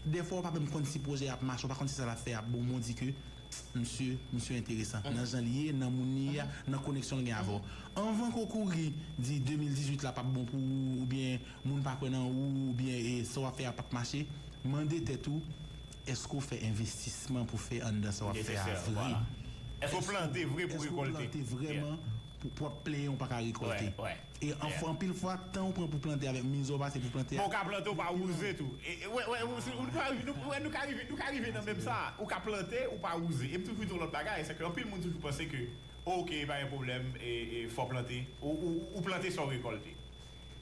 Dèfwa, w pa menm konn si pwojè a ap mache, w pa konn si sa l ap fè a ap bon, men w di ke misye, misye enteresan. Nan jan li ye, nan moun li ye a, nan koneksyon l gen avè w. Anvan ke w kouri di de mil dizuit la p ap bon pou ou, oubyen moun pa kwè nan ou, oubyen e, sa w ap fè a p ap mache, mande tèt ou, èske w fè envestisman pou fè anndan sa w ap fè a vre? Èske w plante vre pou rekòlte? Èske w plante vrèman pou, pou w ap plenyen w pa ka rekòlte? E anpil fwa, tan w pran pou plante avèk mizè w pase pou plante a. Men w ka plante, w pa wouze tou. E, e, wè, wè, wè, nou ka rive, nou, wè, nou ka rive, nou ka rive nan menm sa. Ou ka plante, ou pa wouze. E m toujou di yon lòt bagay, se ke anpil moun toujou panse ke, oke, pa gen pwoblèm, e, e, fò w plante. Ou, ou, ou plante sa w rekòlte.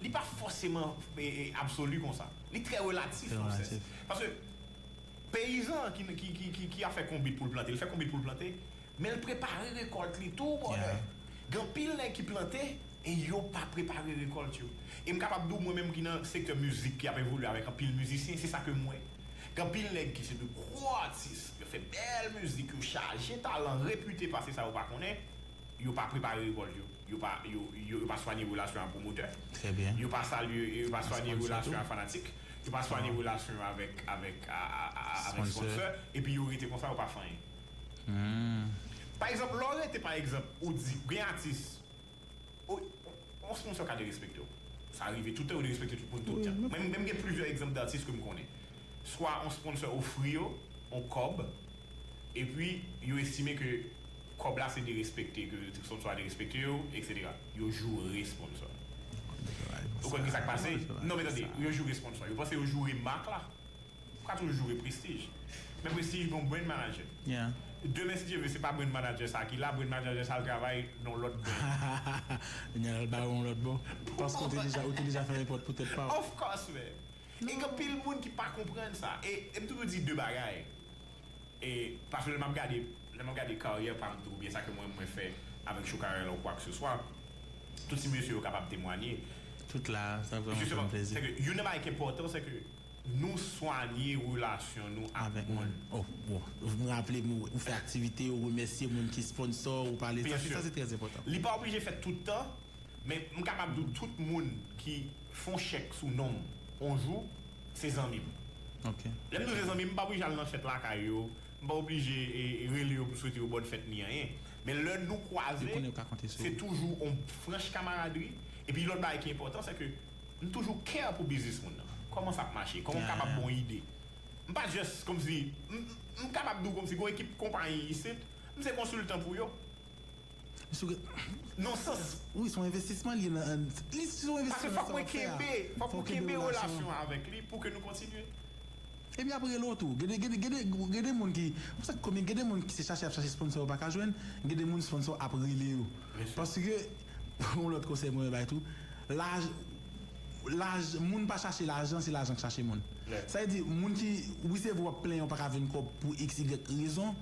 Li pa fòseman, e, e, absoli konsa. Li trè relatif, an fèt. Paske peyizan ki, ki, ki, ki, ki ap fè konbit pou l plante, li fè konbit pou l plante, men l prepare rekòlt li tou, brother. Gen anpil nèg ki plante e yo pa prepare rekòlt yo. E m kapab di w, mwen menm ki nan sektè mizik, ki ap evolye avèk anpil mizisyen, se sa ke m wè. Gen anpil nèg ki se de gwo atis, yo fè bèl mizik, yo chaje talan, repite pase sa yo pa konnen, yo pa prepare rekòlt yo. Yo pa, yo, yo, yo pa swanye relasyon ak pwomotè. Yo pa salye, yo pa swanye relasyon ak fanatik. Yo pa swanye relasyon avèk, avèk, a, a, a, avèk sponsor. Epi yo rete konsa, yo pa fè anyen. Pa egzanp, lè w rete, pa egzanp, ou di, gen atis, ou, yon sponsor ka derespekte w. Sa rive tout tan, yo derespekte tout moun tout tan. Mwen menm gen plizyè egzanp datis ke m konnen. Swa yon sponsor ofri yo yon kòb, epi yo estime ke kòb la se derespekte, ke sponsor a derespekte yo, et cetera. Yo joure sponsor. Ou konn ki sa k pase? Non, men tande, yo joure sponsor. Yo panse yo joure mak la. Ou ka toujou joure Prestige. Men Prestige gen yon brand manager. Demen, si Dye vle, se pa brand manager sa ki la, brand manager sa al travay nan lòt brand. Kounye a l al bare yon lòt bò. Paske ou te deja, ou te deja fèmen pòt pou tèt pa w. Of course, man. E gen anpil moun ki pa konprann sa. E, e m toujou di de bagay. E, paske lè m ap gade, lè m ap gade karyè pa m tou, oubyen sa ke mwen, mwen fè avèk Chokarel ou kwa ke se swa, tout ti mesye yo kapab temwanye. Tout la, sa vrèman fè m plezi. Se ke youn nan bagay ki enpòtan, se ke nou swanye relasyon nou ak moun. Oh, bon. Ou raple m, ou fè aktivite, ou remèsye moun ki sponsor, ou pale. Sa, se, sa, se trè enpòtan. Li pa oblije fèt tout tan, men m kapab di w tout moun ki fè yon chèk sou non m yon jou, se zanmi m. Lè m di w se zanmi m, m pa oblije al nan fèt lakay yo, m pa oblije e, e rele yo pou swete yo bòn fèt ni anyen. Men lè nou kwaze, se toujou yon franch kamaradri. Epi lòt bagay ki enpòtan, se ke m toujou care pou biznis moun nan. Kòman sa ap mache? Kòman m kapab ba w ide? M pa just kòmsi, m, m, m kapab di w kòmsi gon ekip konpayi isit, m se konsiltan pou yo. Non sans. Wi, se yon envestisman li ye nan, li se yon envestisman. Paske fòk mwen kenbe, fòk mwen kenbe relasyon avèk li pou ke nou kontinye. Epi ap rele w tou. Gen de, gen de, gen de, gen de moun ki, pou sa ki komik, gen de moun ki se chache ap chache sponsor yo pa ka jwenn, gen de moun sponsor ap rele yo. Paske, yon lòt konsèy mwen bay tou, laj, laj, moun pa chache lajan, se lajan k chache moun. Sa vle di, moun ki, wi se vre w ap plenyen w pa ka jwenn kòb pou x, y rezon,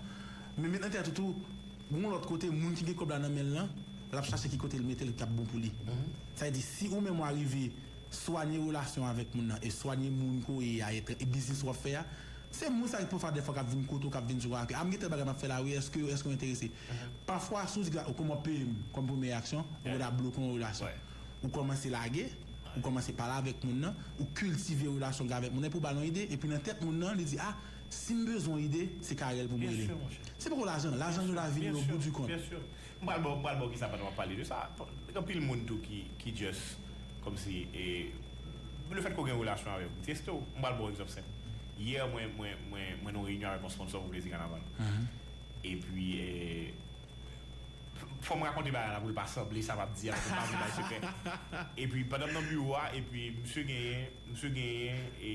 men met nan tèt ou tou, gon lòt kote, moun ki gen kòb la nan men l lan, l ap chache ki kote l mete l k ap bon pou li. Sa vle di, si ou menm w arive swanye relasyon avèk moun nan e swanye moun ke w ye a, e biznis w ap fè a, se moun sa ki pafwa dèfwa k ap vin kote w, k ap vin di w, "A, m gen tèl bagay m ap fè la, wi, èske, èske w enterese?" Pafwa, si w di, "Kòman w peye m?" Kòm premye reyaksyon, ou genlè ap bloke yon relasyon. Ou kòmanse lage, ou kòmanse pale avèk moun nan, ou kiltive relasyon w gen avèk moun nan, epi w ba l yon ide, epi nan tèt moun nan, li di, "A, si m bezwen yon ide, se Carel pou m rele." Se poko lajan, lajan yo la vini o bout di kont. M pral ba w, m pral ba w kisa pandan w ap pale de sa. Gen anpil moun tou ki, ki just, kòmsi, e, lefètke w gen relasyon avè m, m teste w. M pral ba w egzanp senp. Yè, mwen, mwen, mwen, mwen nan yon reyinyon avèk yon sponsor pou Plezi Kanaval. Epi, e, Fò m rakonte bagay la pou l pa sanble sa m ap di a, paske m pa vle bay sekrè. Epi, pandan m nan biwo a, epi misye genyen, misye genyen, e,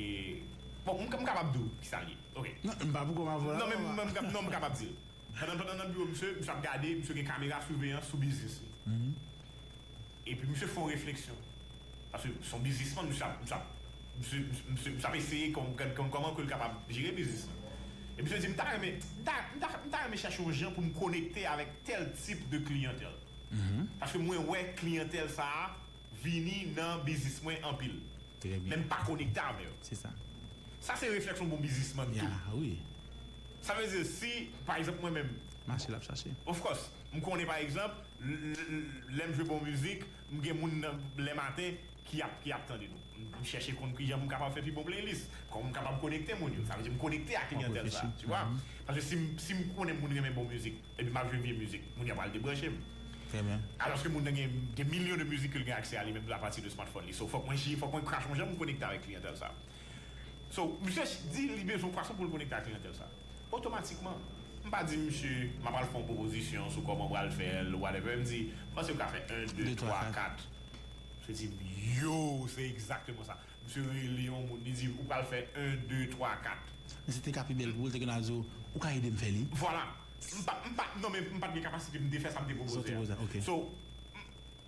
bon, m, m kapab di w ki sa l ye. Ok. Non, m pa pou kòm avoka. Non, men m, m, m, non, m kapab di l. Pandan, pandan nan biwo misye, misye ap gade, misye gen kamera siveyans sou biznis li. Epi misye fè yon refleksyon. Paske se yon biznismann, misye ap, misye ap, misye, misye, misye ap eseye kòm, kòm, kòman ke l kapab jere biznis lan. Epi misye di, "M ta renmen, m ta, m ta, m ta renmen chèche yon jan pou m konekte avèk tèl tip de kliyantèl." Paske mwen wè kliyantèl sa a vini nan biznis mwen anpil. Trè byen. Men m pa konekte avè yo. Se sa. Sa se reflèks yon bon biznismann tou. Ya, wi. Sa vle di, si, pa egzanp, mwen menm, mache l ap chache. Of course, m konnen, pa egzanp, l-, l-, l-, lè m jwe bon mizik, m gen moun nan, lè maten, ki ap, ki ap tande nou. M, m chèche konn kijan m kapab fè pi bon playlist, kòman m kapab konekte moun yo. Sa vle di, m konekte ak kliyantèl sa, tu vois. Paske si m, si m konnen moun renmen bon mizik, epi m ap jwe vye mizik, moun yo pral debranche m. Trè byen. Alòske moun nan gen, gen milyon de mizik ke l gen aksè a li menm apati de smartphone li. So, fòk mwen, fòk mwen krache yon jan pou m konekte avèk kliyantèl sa. So, misye di li bezwen pwason pou l konekte ak kliyantèl sa. Otomatikman, m pa di misye, "M ap al fè yon pwopozisyon sou kòman w pral fè l, whatever." M di, "M panse w ka fè en, de, twa, kat." Misye di m, "Yo, se egzakteman sa." Misye rele yon moun, li di, "Ou pral fè en, de, twa, kat." Men se te ka pi bèl pou ou, l te konn al di w, "Ou ka ede m fè li?" Vwala. M pa, m pa, non, men m pa t gen kapasite pou m te fè sa m te pwopoze a. Sa w te pwopoze a, ok. So, m,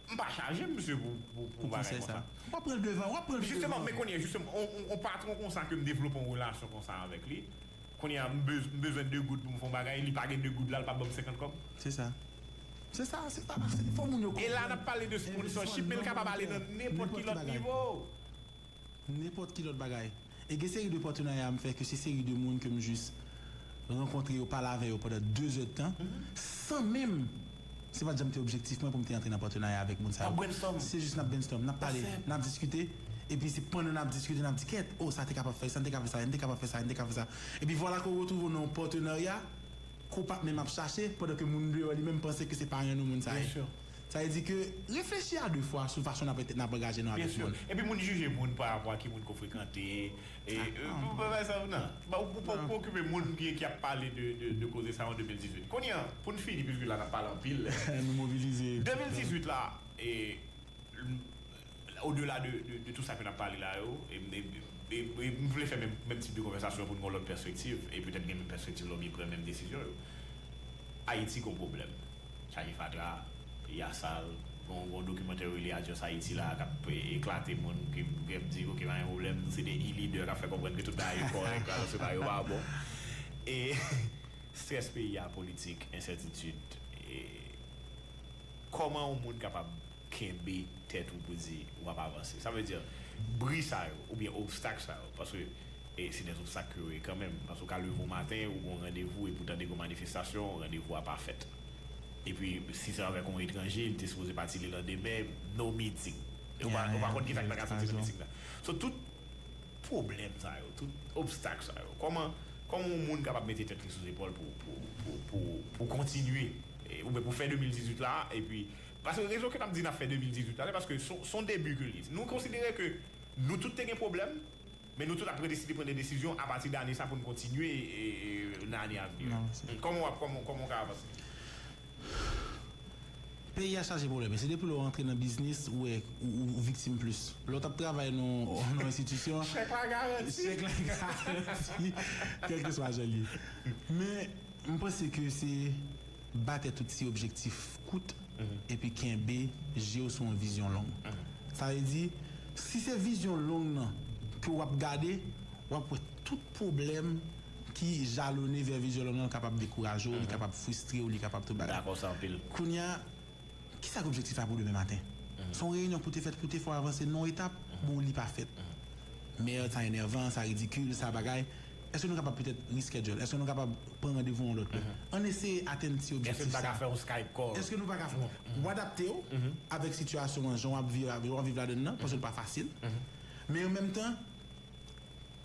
m pa chaje misye pou, pou, pou bagay konsa. W ap pran l devan, w ap pran l pi devan. Jisteman, men kounye a, jisteman, on, on, on patwon konsa ke m devlope yon relasyon konsa avèk li. Kounye a, m bez-, m bezwen de goud pou m fè yon bagay, li pa gen de goud la, l pa ban m senkant kòb. Se sa. Se sa, se sa. Fò moun yo konprann. E la, n ap pale de sponsorship, men l kapab ale nan nenpòt ki lòt nivo. Nenpòt ki lòt bagay. E gen seri de patenarya m fè ke se seri de moun ke m jis rankontre yo, pale avè yo pandan de zè de tan, san menm, se pa t janm te objektif mwen pou m te antre nan patenarya avèk moun sa yo. Se jis n ap brainstorm, n ap pale, n ap diskite, epi se pandan n ap diskite, n ap di, "Kèt, oh, sa te kapab fè, sa n te ka fè sa, n te kapab fè sa, n te ka fè sa." Epi vwala ke w retwouve w nan yon patenarya ke w pa t menm ap chache, pandan ke moun deyò li menm panse ke se parenn ou moun sa ye. Sa vle di ke reflechi a de fwa sou fason n ap, n ap angaje nou avèk moun. Epi moun jije moun pa rapò a ki moun ke w frekante. E, e, ou pa fè sa, non. Ou pa okipe moun ki, ki ap pale de, de, de koze sa an de mil dizuit. Kounye a, pou n fini, piske la n ap pale anpil. Nou mobilize. De mil dizuit la, e, odela de, de, de tout sa ke n ap pale la yo, e, e, e, e m vle fè menm, menm tip de konvèsasyon pou n gen yon lòt pèspektiv, e petèt gen menm pèspektiv lè w byen pran menm desizyon yo. Ayiti gen yon pwoblèm. Chaje fatra, peyi a sal, gen yon, gen yon dokimantè yo rele Adios Haiti la, k ap eklate moun, ki, ki ap di, "Ok, pa gen pwoblèm, se de e-leader k ap fè konprann ke tout bagay yo kòrèk, alòske bagay yo pa bon." E strès peyi a, politik, ensètitid, e kòman yon moun kapab kenbe tèt ou pou di w ap avanse. Sa vle di, bri sa yo, oubyen obstak sa yo, paske, e se de obstak ke yo ye kanmenm, paske w ka leve w maten, ou gen yon randevou, epi w tande gen yon manifestasyon, randevou a pa fèt. Epi, si se avèk yon etranje, li te sipoze pati lelandemen, no meeting. E ou pa, ou pa konn ki sa k ta ka soti nan meeting la. So, tout pwoblèm sa yo, tout obstak sa yo, kòman, kòman yon moun kapab mete tèt li sou zepòl pou, pou, pou, pou, pou kontinye, e, oubyen pou fè de mil dizuit la, epi, paske rezon ke n ap di n ap fè de mil dizuit la, se paske se, se yon debi ke l ye. Nou konsidere ke nou tout te gen pwoblèm, men nou tout ap deside pran de desizyon apati de ane sa pou n kontinye, e, e, nan ane a vni yo. Kòman w ap, kòman, kòman w ka avanse? Peyi a chaje pwoblèm. Se depi lè w rantre nan biznis, ou wè, ou, ou, ou viktim plis. Lè w t ap travay nan, nan yon enstitisyon, chèk la garanti. Chèk la garanti, kèlkeswa jan l ye. Men, m panse ke se ba tèt ou ti objektif kout, epi kenbe je w sou yon vizyon long. Sa vle di, si se vizyon long nan ke w ap gade, w ap wè tout pwoblèm ki jalone vè vizyon long nan kapab dekouraje w, li kapab fristre w, li kapab tout bagay. Dakò, sa anpil. Kounye a, kisa k objektif la pou demen maten? Se yon reyinyon pou te fèt, pou te fè w avanse nan yon etap, bon, li pa fèt. Mèd, sa enèvan, sa ridikil, sa bagay. Èske nou kapab petèt reschedule? Èske nou kapab pran randevou yon lòt lè? Ann eseye atenn ti objektif sa. Èske nou pa ka fè yon Skype call? Èske nou pa ka fè, w adapte w avèk sitiyasyon an, jan w ap viv, jan w ap viv ladann nan, paske l pa fasil. Men an menm tan,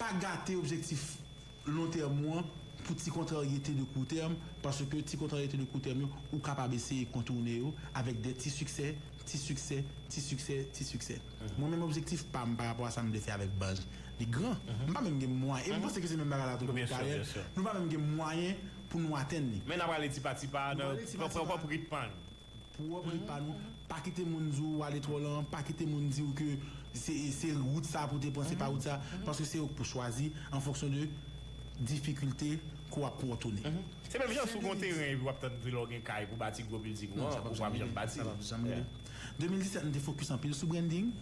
pa gate objektif lon tèm ou an pou ti kontraryete de kou tèm, paske ti kontraryete de kou tèm yo, ou kapab eseye kontoune yo avèk de ti siksè, ti siksè, ti siksè, ti siksè. Mwen menm, objektif pa m pa rapò a sa m vle fè avèk Banj, li gran. M pa menm gen mwayen, e m panse ke se menm bagay la tou pou Mikael, nou pa menm gen mwayen pou nou atenn li. Men n ap ale tipa tipa, pran, pran, pran ritm an. Pou w pran pa nou, pa kite moun di w ale twò lan, pa kite moun di w ke se, se wout sa pou te pran, se pa wout sa, paske se ou k pou chwazi an fonksyon de difikilte ke w ap kontounen. Se menm jan si w gen yon teren epi w ap tann lè w gen kay pou bati gwo bilding ou an, ou p ap janm bati. De mil disèt, nou te fokis anpil sou branding.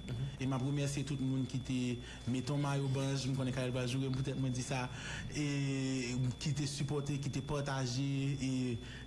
E m ap remèsye tout moun ki te mete yon mayo banj. M konnen Carel pral joure m poutèt mwen di sa. E ki te sipòte, ki te pataje. E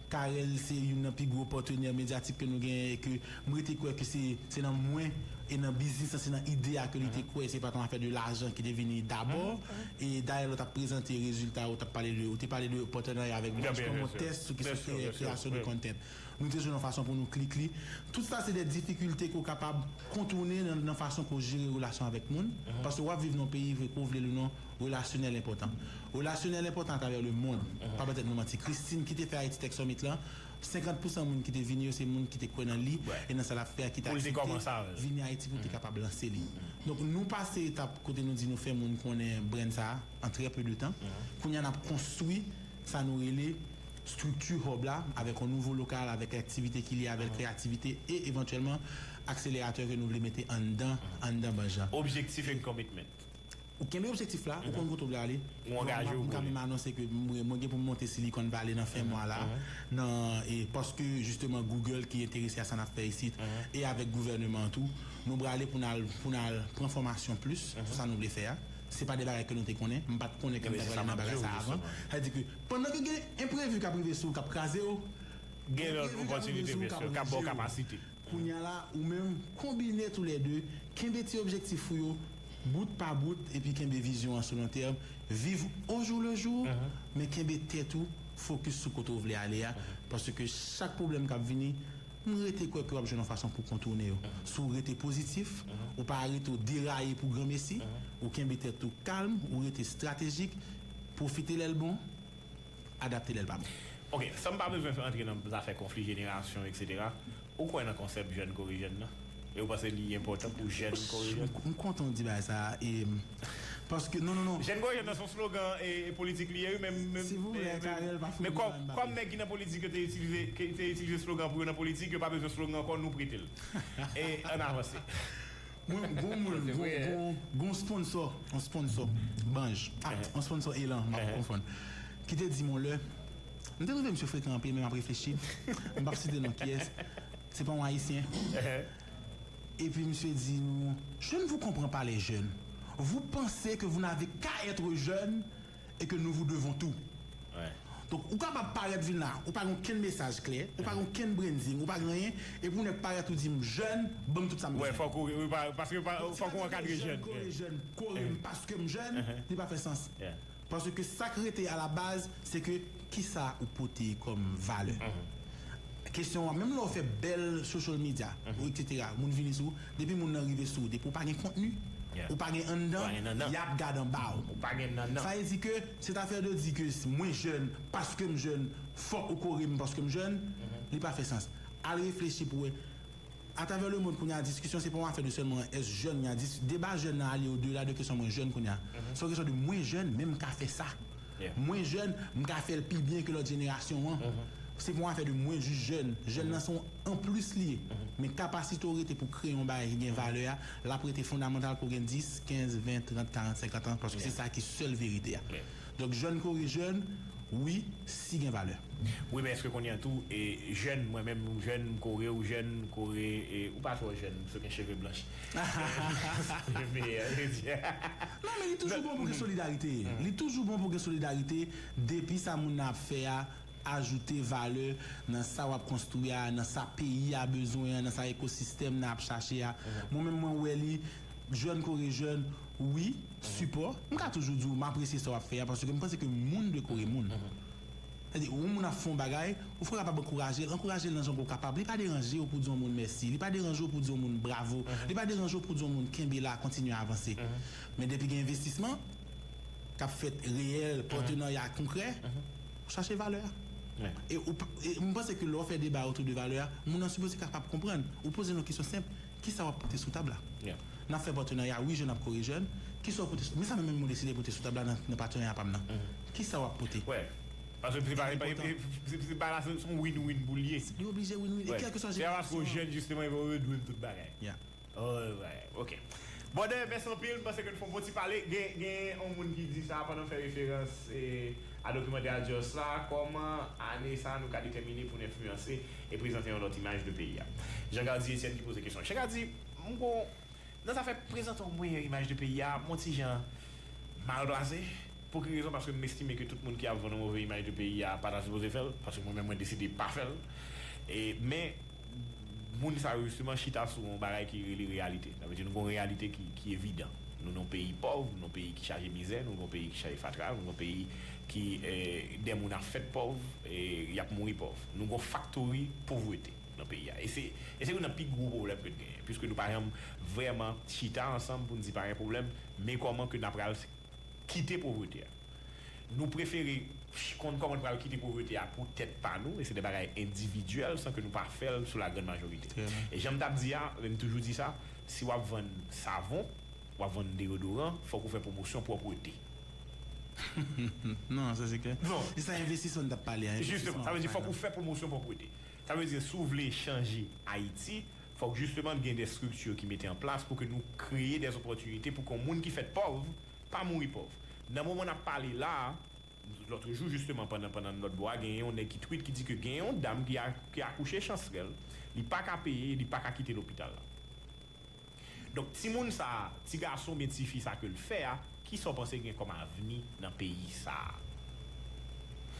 Carel se youn nan pi gwo patnè medyatik ke nou genyen e ke m rete kwè ke se, se nan mwen e nan biznis lan, se nan ide a ke li te kwè. Se pa t yon afè de lajan ki te vini dabò. E dayè, lè w t ap prezante rezilta yo, w t ap pale de, ou te pale de patnarya avèk Blanch kòm yon tès sou kesyon kreyasyon de content. Nou te jwenn yon fason pou nou klik li. Tout sa se de difikilte ke w kapab kontounen nan, nan fason ke w jere relasyon avèk moun. Paske w ap viv nan yon peyi, vre ke w vle l ou non, relasyonèl enpòtan. Relasyonèl enpòtan atravè lemonn. Pa ba tèt nou manti. Christine ki te fè Haiti Tech Summit lan, senkant pousan moun ki te vini yo se moun ki te kwè nan li e nan sa l ap fè a, ki te aksepte vini Ayiti pou l te kapab lanse li. Donk nou pase etap kote nou di nou fè moun konnen brand sa a an trè pe de tan. Kounye a n ap konstwi sa nou rele estrikti hub la avèk yon nouvo lokal, avèk aktivite ki lye avèk kreyativite e evantyèlman akseleratè ke nou vle mete anndan, anndan banj lan. Objektif and commitment. Ou kenbe objektif la, ou konn kote w vle ale. Ou angaje w pou li. M ka menm anonse ke mwen, mwen gen pou m monte Silicon Valley nan fen mwa la, nan, e, paske jisteman Google ki enterese a sa n ap fè isit, e avèk gouvèneman an tou, nou prale pou n al, pou n al pran fòmasyon plis sou sa nou vle fè a. Se pa de bagay ke nou te konnen. M pa t konnen ke m ta prale nan bagay sa avan. Sa vle di ke pandan ke gen enprevi k ap rive sou ou, k ap kraze w, gen lòt opòtinite, byen si, k ap ba w kapasite. Kounye a la, ou menm, konbine toulède, kenbe ti objektif ou yo, bout pa bout, epi kenbe vizyon an sou lon tèm. Viv au jour le jour, men kenbe tèt ou fokis sou kote w vle ale a. Paske chak pwoblèm k ap vini, m rete kwè ke w ap jwenn yon fason pou kontounen yo. Si w rete pozitif, ou pa rete w deraye pou granmesi, ou kenbe tèt ou kalm, ou rete estratejik, pwofite lè l bon, adapte lè l pa bon. Ok, san m pa bezwen fè antre nan zafè konfli jenerasyon, etsetera, ou kwè nan konsèp jèn kore jèn nan? E ou panse li enpòtan pou jèn kore jèn? M kontan w di bagay sa a, e, paske, non, non, non. Jèn kore jèn nan se yon slogan e, e politik li ye, wi, men, men, men kòm, kòm nèg ki nan politik yo te itilize, ki te itilize slogan pou yo nan politik, yo pa bezwen slogan ankò, nou prete l. E ann avanse. Mwen, gon moun, gon, gon, gon sponsò, yon sponsò, Banj, ah, yon sponsò Elan, m ap konfonn, ki te di m yon lè, m te twouve misye frekan anpil, men m ap reflechi, m p ap site non kiyès, se pa yon Ayisyen. Epi misye di nou, je ne vous comprends pas les jeunes. Vous pensez que vous n'avez qu'à être jeune et que nous vous devons tout. Donk, ou kapab parèt vin la, ou pa gen okenn mesaj klè, ou pa gen okenn branding, ou pa gen anyen, epi yon nèg parèt ou di m jèn, ban m tout sa m bezwen. Wè, fòk ou, ou pa, paske pa, fòk ou ankadre jèn. Kore jèn, kore m paske m jèn, li pa fè sans. Paske sa k rete alabaz, se ke kisa ou pote kòm valè. Kesyon an, menm lè w fè bèl social media, etsetera, moun vini sou ou, depi moun nan rive sou ou, depi w pa gen kontni, ou pa gen anndan, y ap gad anba w. Ou pa gen nannan. Sa vle di ke cette affaire de di ke mwen jèn, paske m jèn, fòk ou kore m paske m jèn, li pa fè sans. Al reflechi pou w wè. Atravè lemonn kounye a, diskisyon se pa yon afè de sèlman èske jèn, y a dis, deba jèn nan ale odela de kesyon mwen jèn kounye a. Se yon kesyon de mwen jèn, men m ka fè sa. Mwen jèn, m ka fè l pi byen ke lòt jenerasyon an. Se pa yon afè de mwen jis jèn. Jèn nan se yon anplis li ye. Men kapasite w rete pou kreye yon bagay ki gen valè a, l ap rete fondamantal pou w gen dis, kenz, ven, trant, karant, senkant an, paske se sa ki sèl verite a. Donk, jèn kore jèn, wi, si gen valè. Wi, men èske kounye a tou, e, jèn, mwen menm, m jèn, m kore, ou jèn, m kore, e, ou pa twò jèn, m sou gen cheve blanch. Non, men li toujou bon pou gen solidarite. Li toujou bon pou gen solidarite, depi sa moun nan ap fè a, ajoute valè nan sa w ap konstwi a, nan sa peyi a bezwen an, nan sa ekosistèm nan ap chache a. Mwen menm, mwen wè li, jèn kore jèn, wi, sipò. M ka toujou di w, m apresye sa w ap fè a, paske m panse ke moun dwe kore moun. Sètadi, yon moun ap fè yon bagay, ou fò kapab ankouraje l, ankouraje l nan jan ke w kapab. Li pa deranje w pou di yon moun mèsi, li pa deranje w pou di yon moun bravo, li pa deranje w pou di yon moun kenbe la, kontinye avanse. Men depi gen envestisman k ap fèt reyèl, patnarya konkrè, ou chache valè a. E ou pa, e m panse ke lè w fè deba otou de valè a, moun nan sipoze kapab konprann. Ou poze l yon kesyon senp, kisa w ap pote sou tab la? N ap fè patnarya, wi, jèn ap kore jèn. Kisa w ap pote sou, men sa menm, menm mwen deside pote sou tab la nan, nan patnarya pa m nan. Kisa w ap pote? Paske se pa, se pa, se, se, se pa la, se yon win-win pou l ye. Li oblije win-win. E kèlkeswa jenerasyon. Se pa paske w jèn, jisteman, epi w dwe m tout bagay. Yeah. Alright, ok. Brother, mèsi anpil. M panse ke nou fè yon bon ti pale. Gen, gen yon moun ki di sa pandan fè referans, eh, a dokimantè a Just la. Kòman ane sa nou ka detèmine pou n enfliyanse e prezante yon lòt imaj de peyi a? Jean Gardy Etienne ki poze kesyon. Jean Gardy, m gon, nan zafè prezante yon meyè imaj de peyi a, m on ti jan mal plase. Pou ki rezon? Paske m estime ke tout moun ki ap vann yon move imaj de peyi a pa ta sipoze fè l, paske mwen menm mwen deside pa fè l. E, men, moun sa yo, jisteman, chita sou yon bagay ki rele reyalite. Sa vle di, nou gon reyalite ki, ki evidan. Nou nan yon peyi pòv, nou nan yon peyi ki chaje mizè, nou nan yon peyi ki chaje fatra, nou nan yon peyi ki, eh, de moun ap fèt pòv, e y ap mouri pòv. Nou gon faktori povrete nan peyi a. E se, e se youn nan pi gwo pwoblèm ke n genyen, piske nou pa janm vrèman chita ansanm pou n di pa gen pwoblèm, men kòman ke n ap pral kite povrete a. Nou prefere ch-, konn kòman n pral kite povrete a pou tèt pa nou, e se de bagay endividyèl, san ke nou pa fè l sou la grande majorité. Trè byen. E jan m t ap di a, e m toujou di sa, si w ap vann savon, w ap vann deyodoran, fòk ou fè pwomosyon pwòpwete. Non, sa se klè. Non. Se sa envestisman n t ap pale a, envestisman. Jisteman, sa vle di fòk ou fè pwomosyon pwòpwete. Sa vle di, si w vle chanje Ayiti, fòk jisteman gen de estrikti ki mete an plas pou ke nou kreye de opòtinite pou ke yon moun ki fèt pòv pa mouri pòv. Nan moman n ap pale la a, lòt jou, jisteman, pandan, pandan lòt bò a, gen yon nèg ki tweet ki di ke gen yon dam ki a, ki akouche chansrèl, li pa ka peye, li pa ka kite lopital la. Donk, timoun sa a, ti gason oubyen ti fi sa ke l fè a, kisa w panse gen kòm avni nan peyi sa a?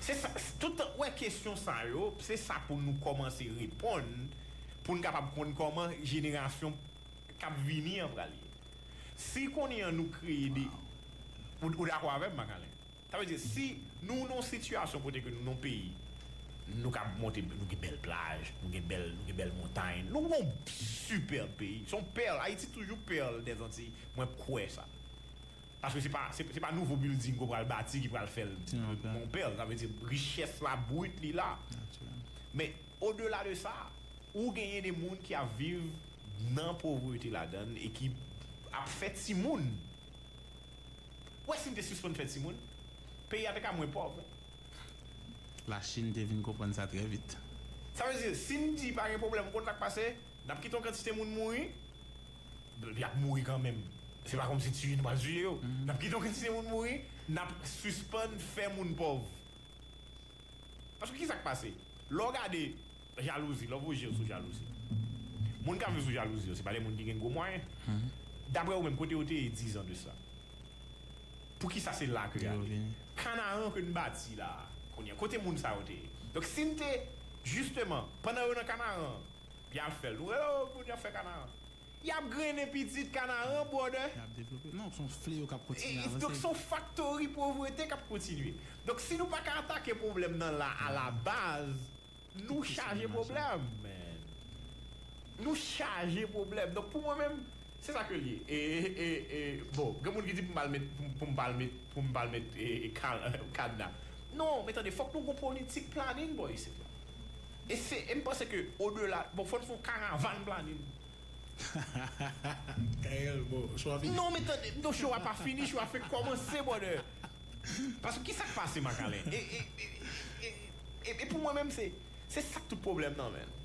Se sa, tout wè kesyon sa yo, se sa pou nou kòmanse reponn, pou n kapab konn kòman jenerasyon k ap vini an pral ye. Si kounye a nou kreye de, ou, ou dakò avè m, Macalin? Sa vle di, si nou nan yon sitiyasyon kote ke nou nan yon peyi, nou ka monte, nou gen bèl plaj, nou gen bèl, nou gen bèl montay, nou gen yon sipèb peyi. Se yon pèl, Ayiti toujou pèl dèzantiy, mwen kwè sa. Paske se pa, se, se pa nouvo building ke w pral bati ki pral fè l yon pèl. Sa vle di, richès la, brit li la. Men, odela de sa, ou genyen de moun ki ap viv nan povrete ladan l e ki ap fè timoun. Ou wè, si n te sispann fè timoun, peyi a te ka mwen pòv. Lachin te vin konprann sa trè vit. Sa vle di, si n di pa gen pwoblèm, ou konn sa k pase? N ap kite yon kantite moun mouri, y ap mouri kanmenm. Se pa kòmsi tiye nou pral tiye yo. N ap kite yon kantite moun mouri, n ap sispann fè moun pòv. Paske kisa k pase? Lè w gade jalouzi, lè w voye je w sou jalouzi. Moun k ap viv sou jalouzi yo, se pa de moun ki gen gwo mwayen. Daprè ou menm, kote yo te ye diz an de sa? Poukisa se la ke y ale? Kanaran ke n bati la, kounye a, kote moun sa yo te ye? Donk, si n te, jisteman, pandan yo nan Kanaran, y al fè l, nou rele yo, moun y ap fè Kanaran. Y ap grennen pitit Kanaran, brother. Y ap devlope. Non, se yon fleyo k ap kontinye avanse. Donk, se yon faktori povrete k ap kontinye. Donk, si nou pa ka atake pwoblèm nan la, a la baz, nou chaje pwoblèm, man. Nou chaje pwoblèm. Donk, pou mwen menm, se sa ke l ye. E, e, e, bon, gen moun ki di pou m pa al met, pou, pou m pa al met, pou m pa al met, e, e, ka-, kadna. Non, men tande, fòk nou gon politik planning, bò, isit la. E se, e m panse ke odela, bon, fò n fè yon karavàn planning. Gaël, bon, show a fini. Non, men tande, non, show a pa fini, show a fèk kòmanse, brother. Paske kisa k pase, Macalin? E, e, e, e, e, e pou mwen menm, se, se sa k tout pwoblèm nan, men.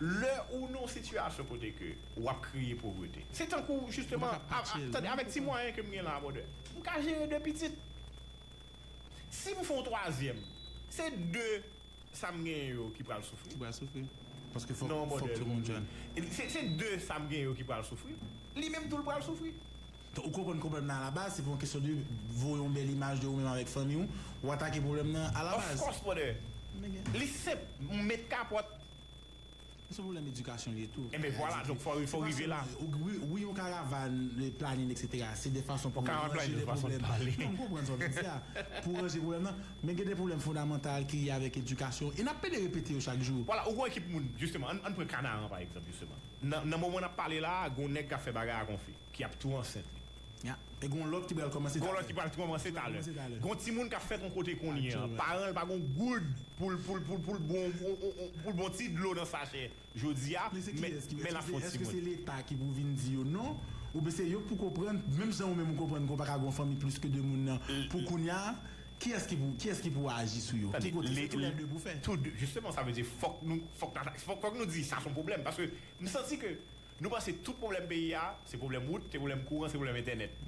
Lè ou nan yon sitiyasyon kote ke w ap kreye povrete, se tankou, jisteman, tande, avèk ti mwayen ke m gen la, brother, m ka jere de pitit. Si m fè yon twazyèm, se de sa m genyen yo ki pral soufri. Ki pral soufri. Paske fòk, non, fòk yo konn jwenn. Se, se de sa m genyen yo ki pral soufri. Li menm tou l pral soufri. Donk, ou konprann pwoblèm nan alabaz, se pa yon kesyon de voye yon bèl imaj de ou menm avèk fanmi w, ou atake pwoblèm nan alabaz. Of course, brother. Li senp, m met kapòt. Se yon pwoblèm edikasyon li ye tou. Enben, vwala, donk fò, fò rive la. Wi, wi, yon karavàn, le planning, et cetera, se de fason pou ranje de pwoblèm. Non, m konprann sa w vle di a. Pou ranje pwoblèm nan. Men gen de pwoblèm fondamantal ki lye avèk edikasyon. E n ap pede repete yo chak jou. Vwala, ou gon ekip moun, jisteman. Ann, ann pran Kanaran, pa egzanp, jisteman. Nan, nan moman n ap pale la a, gon nèg k ap fè bagay ak yon fi, ki ap tou ansent li. Ya. E gon lòt ki pral kòmanse talè. Gon lòt ki pral kòmanse talè. Gon timoun k ap fèt yon kote kounye a. Paran l pa gon goud pou l, pou l, pou l, pou l bon, pou l bon ti dlo nan sachè jodi a, men l ap fè yon timoun. Èske se Leta ki pou vin di yo non? Oubyen se yo k pou konprann, menm jan ou menm ou konprann ke w pa ka gon fanmi plis ke de moun nan pou kounye a, Kiyès ki pou, kiyès ki pou aji sou yo? Ki kote? Se tou lè de pou fè. Tou de, jisteman, sa vle di fòk nou, fòk, fòk, fòk nou di sa se yon pwoblèm. Paske m santi ke nou panse tout pwoblèm peyi a, se pwoblèm wout, se pwoblèm kouran, se pwoblèm entènèt.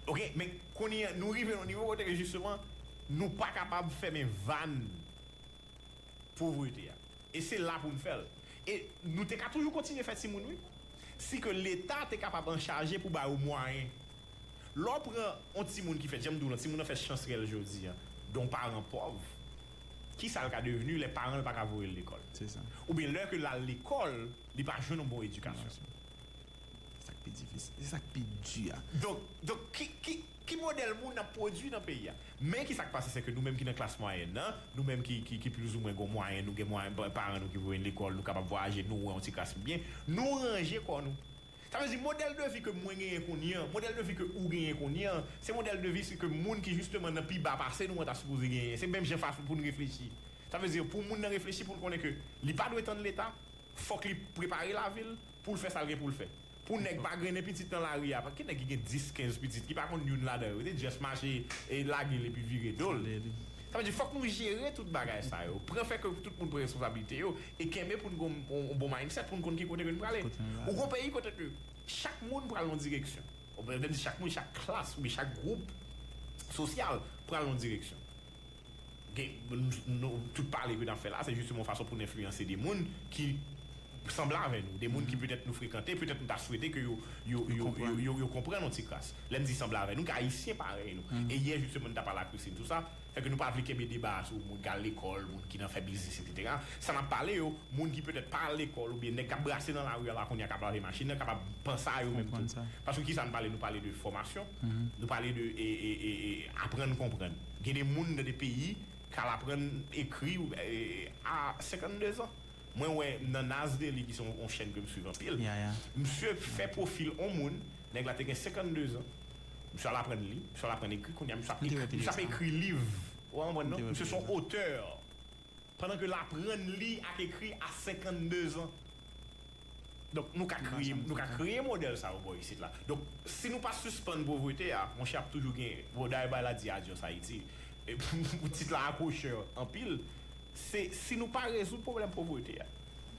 Ok, men kounye a, nou rive nan nivo kote ke jisteman, nou pa kapab fèmen vàn povrete a. E se la pou n fè l. E nou te ka toujou kontinye fè timoun, wi. Si ke Leta te kapab anchaje pou ba yo mwayen. Lè w pran yon timoun ki fèt, jan m di w lan, timoun nan fèt chansrèl jodi a, de yon paran pòv, ki sa l ka devni lè paran l pa ka voye l lekòl? Se sa. Oubyen lè ke l al lekòl, li pa jwenn yon bon edikasyon. Se sa k pi difisil. Se sa k pi di a. Donk, donk ki, ki, ki modèl moun n ap pwodui nan peyi a? Men ki sa k pase, se ke nou menm ki nan klas mwayèn nan, nou menm ki, ki, ki plizoumwen gon mwayen, nou gen mwayen, pa- paran nou ki voye n lekòl, nou kapab vwayaje, nou wè yon ti kras byen, nou ranje kò nou. Sa vle di, modèl de vi ke mwen genyen kounye a, modèl de vi ke ou genyen kounye a, se modèl de vi se ke moun ki jisteman nan pi ba pase nou an ta sipoze genyen. Se menm jan fason pou n reflechi. Sa vle di, pou moun nan reflechi, pou l konnen ke li pa dwe tann Leta, fòk li prepare lavi l pou l fè sa l gen pou l fè. Pou nèg pa grennen pitit nan lari a, ki nèg ki gen dis, kenz pitit, ki pa konn youn ladan yo, te just mache e lage l epi vire do l. Sa vle di, fòk nou jere tout bagay sa yo. Pran fè ke tout moun pran responsablite yo e kenbe pou n gen yon, yon bon mindset, pou n konn ki kote ke n prale. Ou gon peyi kote ke chak moun pral yon direksyon. Ou lè m di chak moun, chak klas, oubyen chak gwoup sosyal pral yon direksyon. Gen, nou, nou, tout pale ke n ap fè la, se jisteman yon fason pou n enfliyanse de moun ki sanble avè nou, de moun ki petèt nou frekante, petèt nou ta swete ke yo, yo, yo, yo, yo, yo konprann yon ti kras. Lè m di sanble avè nou, ke Ayisyen parèy nou. E yè, jisteman, nou ta pale ak Christine sou sa, fè ke nou pa vle kenbe deba a sou moun k al lekòl, moun ki nan fè biznis, etsetera. Sa n ap pale yo, moun ki petèt pa al lekòl, oubyen nèg k ap brase nan lari a la kounye a, k ap lave machin nan, kapab panse a yo menm tou. Paske ki sa n pale? Nou pale de fòmasyon, nou pale de e, e, e, e, aprann konprann. Gen de moun nan de peyi k al aprann ekri e, a senkann de zan. Mwen wè nan Nas Daily, ki se yon, yon chèn ke m swiv anpil, misye fè pwofil yon moun, nèg la te gen senkann de zan. Misye al aprann li, misye al aprann ekri, kounye a misye ap ekri, misye ap ekri liv. Ou konprann, non? Misye se yon otè. Pandan ke l aprann li ak ekri a senkann de zan. Donk, nou ka kreye, nou ka kreye modèl sa yo bò isit la. Donk, si nou pa sispann povrete a, monchè, ap toujou gen, bon, dayè, bagay la di adios Ayiti. E pou, pou tit la akwoche anpil, se si nou pa rezoud pwoblèm povrete a,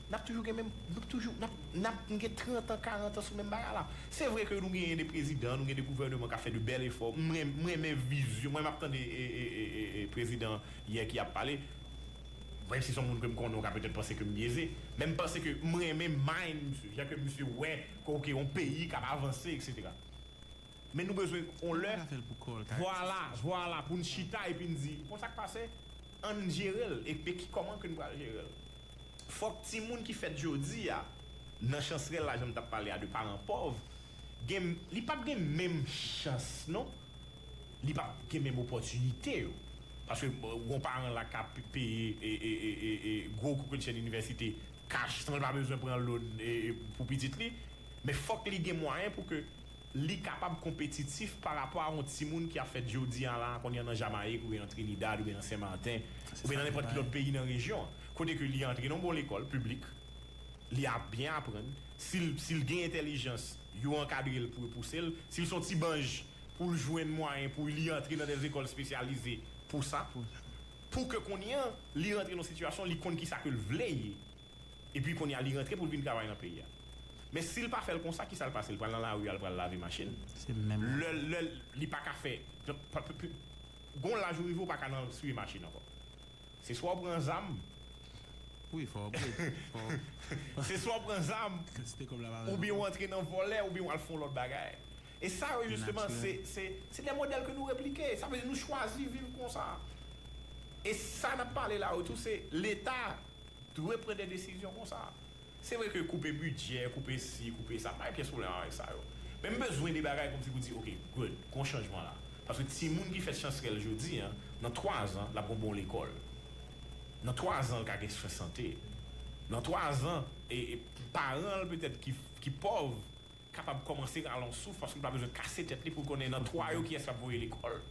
n ap toujou gen menm, n ap toujou, n ap, n ap gen trant an, karant an sou menm bagay la. Se vre ke nou genyen de prezidan, nou gen de gouvèneman k ap fè de bèl efò. M renm-, m renmen vizyon. Mwen, m ap tande e, e, e, e, e, prezidan yè ki ap pale. Menm si se yon moun ke m konnen, ou ka petèt panse ke m byeze. Men m panse ke m renmen mind misye. Jan ke misye wè ke, oke, yon peyi k ap avanse, etsetera. Men nou bezwen yon lè. Vwala, vwala, pou n chita epi n di, konn sa k pase? Ann jere l. E, e ki, kòman ke n pral jere l? Fòk timoun ki fèt jodi a, nan chansrèl la, jan m t ap pale a, de paran pòv, gen, li p ap gen menm chans, non. Li p ap gen menm opòtinite yo. Paske, bon, gon paran la ka p-, peye e, e, e, e, e, gwo kokennchenn inivèsite kach, san l pa bezwen pran loan e, e, pou pitit li. Men fòk li gen mwayen pou ke li kapab konpetitif pa rapò a yon timoun ki ap fèt jodi a la, kounye a nan Jamayik, oubyen nan Trinidad, oubyen nan Sen Maten, oubyen nan nenpòt ki lòt peyi nan rejyon an. Kote ke li antre nan yon bon lekòl piblik, li ap byen aprann. Si l, si l gen entèlijans, yo ankadre l pou yo pouse l. Si l se yon ti banj, pou l jwenn mwayen pou li antre nan de zekòl espesyalize pou sa. Pou ke kounye a, li rantre nan sitiyasyon, li konn ki sa ke l vle ye. Epi kounye a, li rantre pou l vin travay nan peyi a. Men si l pa fè l konsa, ki sa l pase? L pral nan lari a, l pral lave machin. Se menm. Lè, lè li pa ka fè, pa, pa, pa, gon laj ou rive, ou pa ka nan swive machin ankò. Se swa w pran zam. Wi, fò w pran. Se swa w pran zam, kantite kòb la pa menm, oubyen w antre nan vòlè, oubyen w al fè yon lòt bagay. E sa yo, jisteman, se, se, se de modèl ke nou replike. Sa vle di nou chwazi viv konsa. E sa n ap pale la yo tou, se Leta dwe pran de desizyon konsa. Se vre ke koupe bidjè, koupe si, koupe sa, m pa gen pyès pwoblèm avèk sa yo. Men m bezwen de bagay kòmsi pou di, oke, good, gon chanjman la. Paske timoun ki fèt chansrèl jodi a, nan twazan, l ap gon bon lekòl. Nan twazan, l ka gen swen sante. Nan twazan, e, e paran l petèt ki, ki pòv, kapab kòmanse rale yon souf paske l pa bezwen kase tèt li pou l konnen nan twa yo kiyès k ap voye lekòl.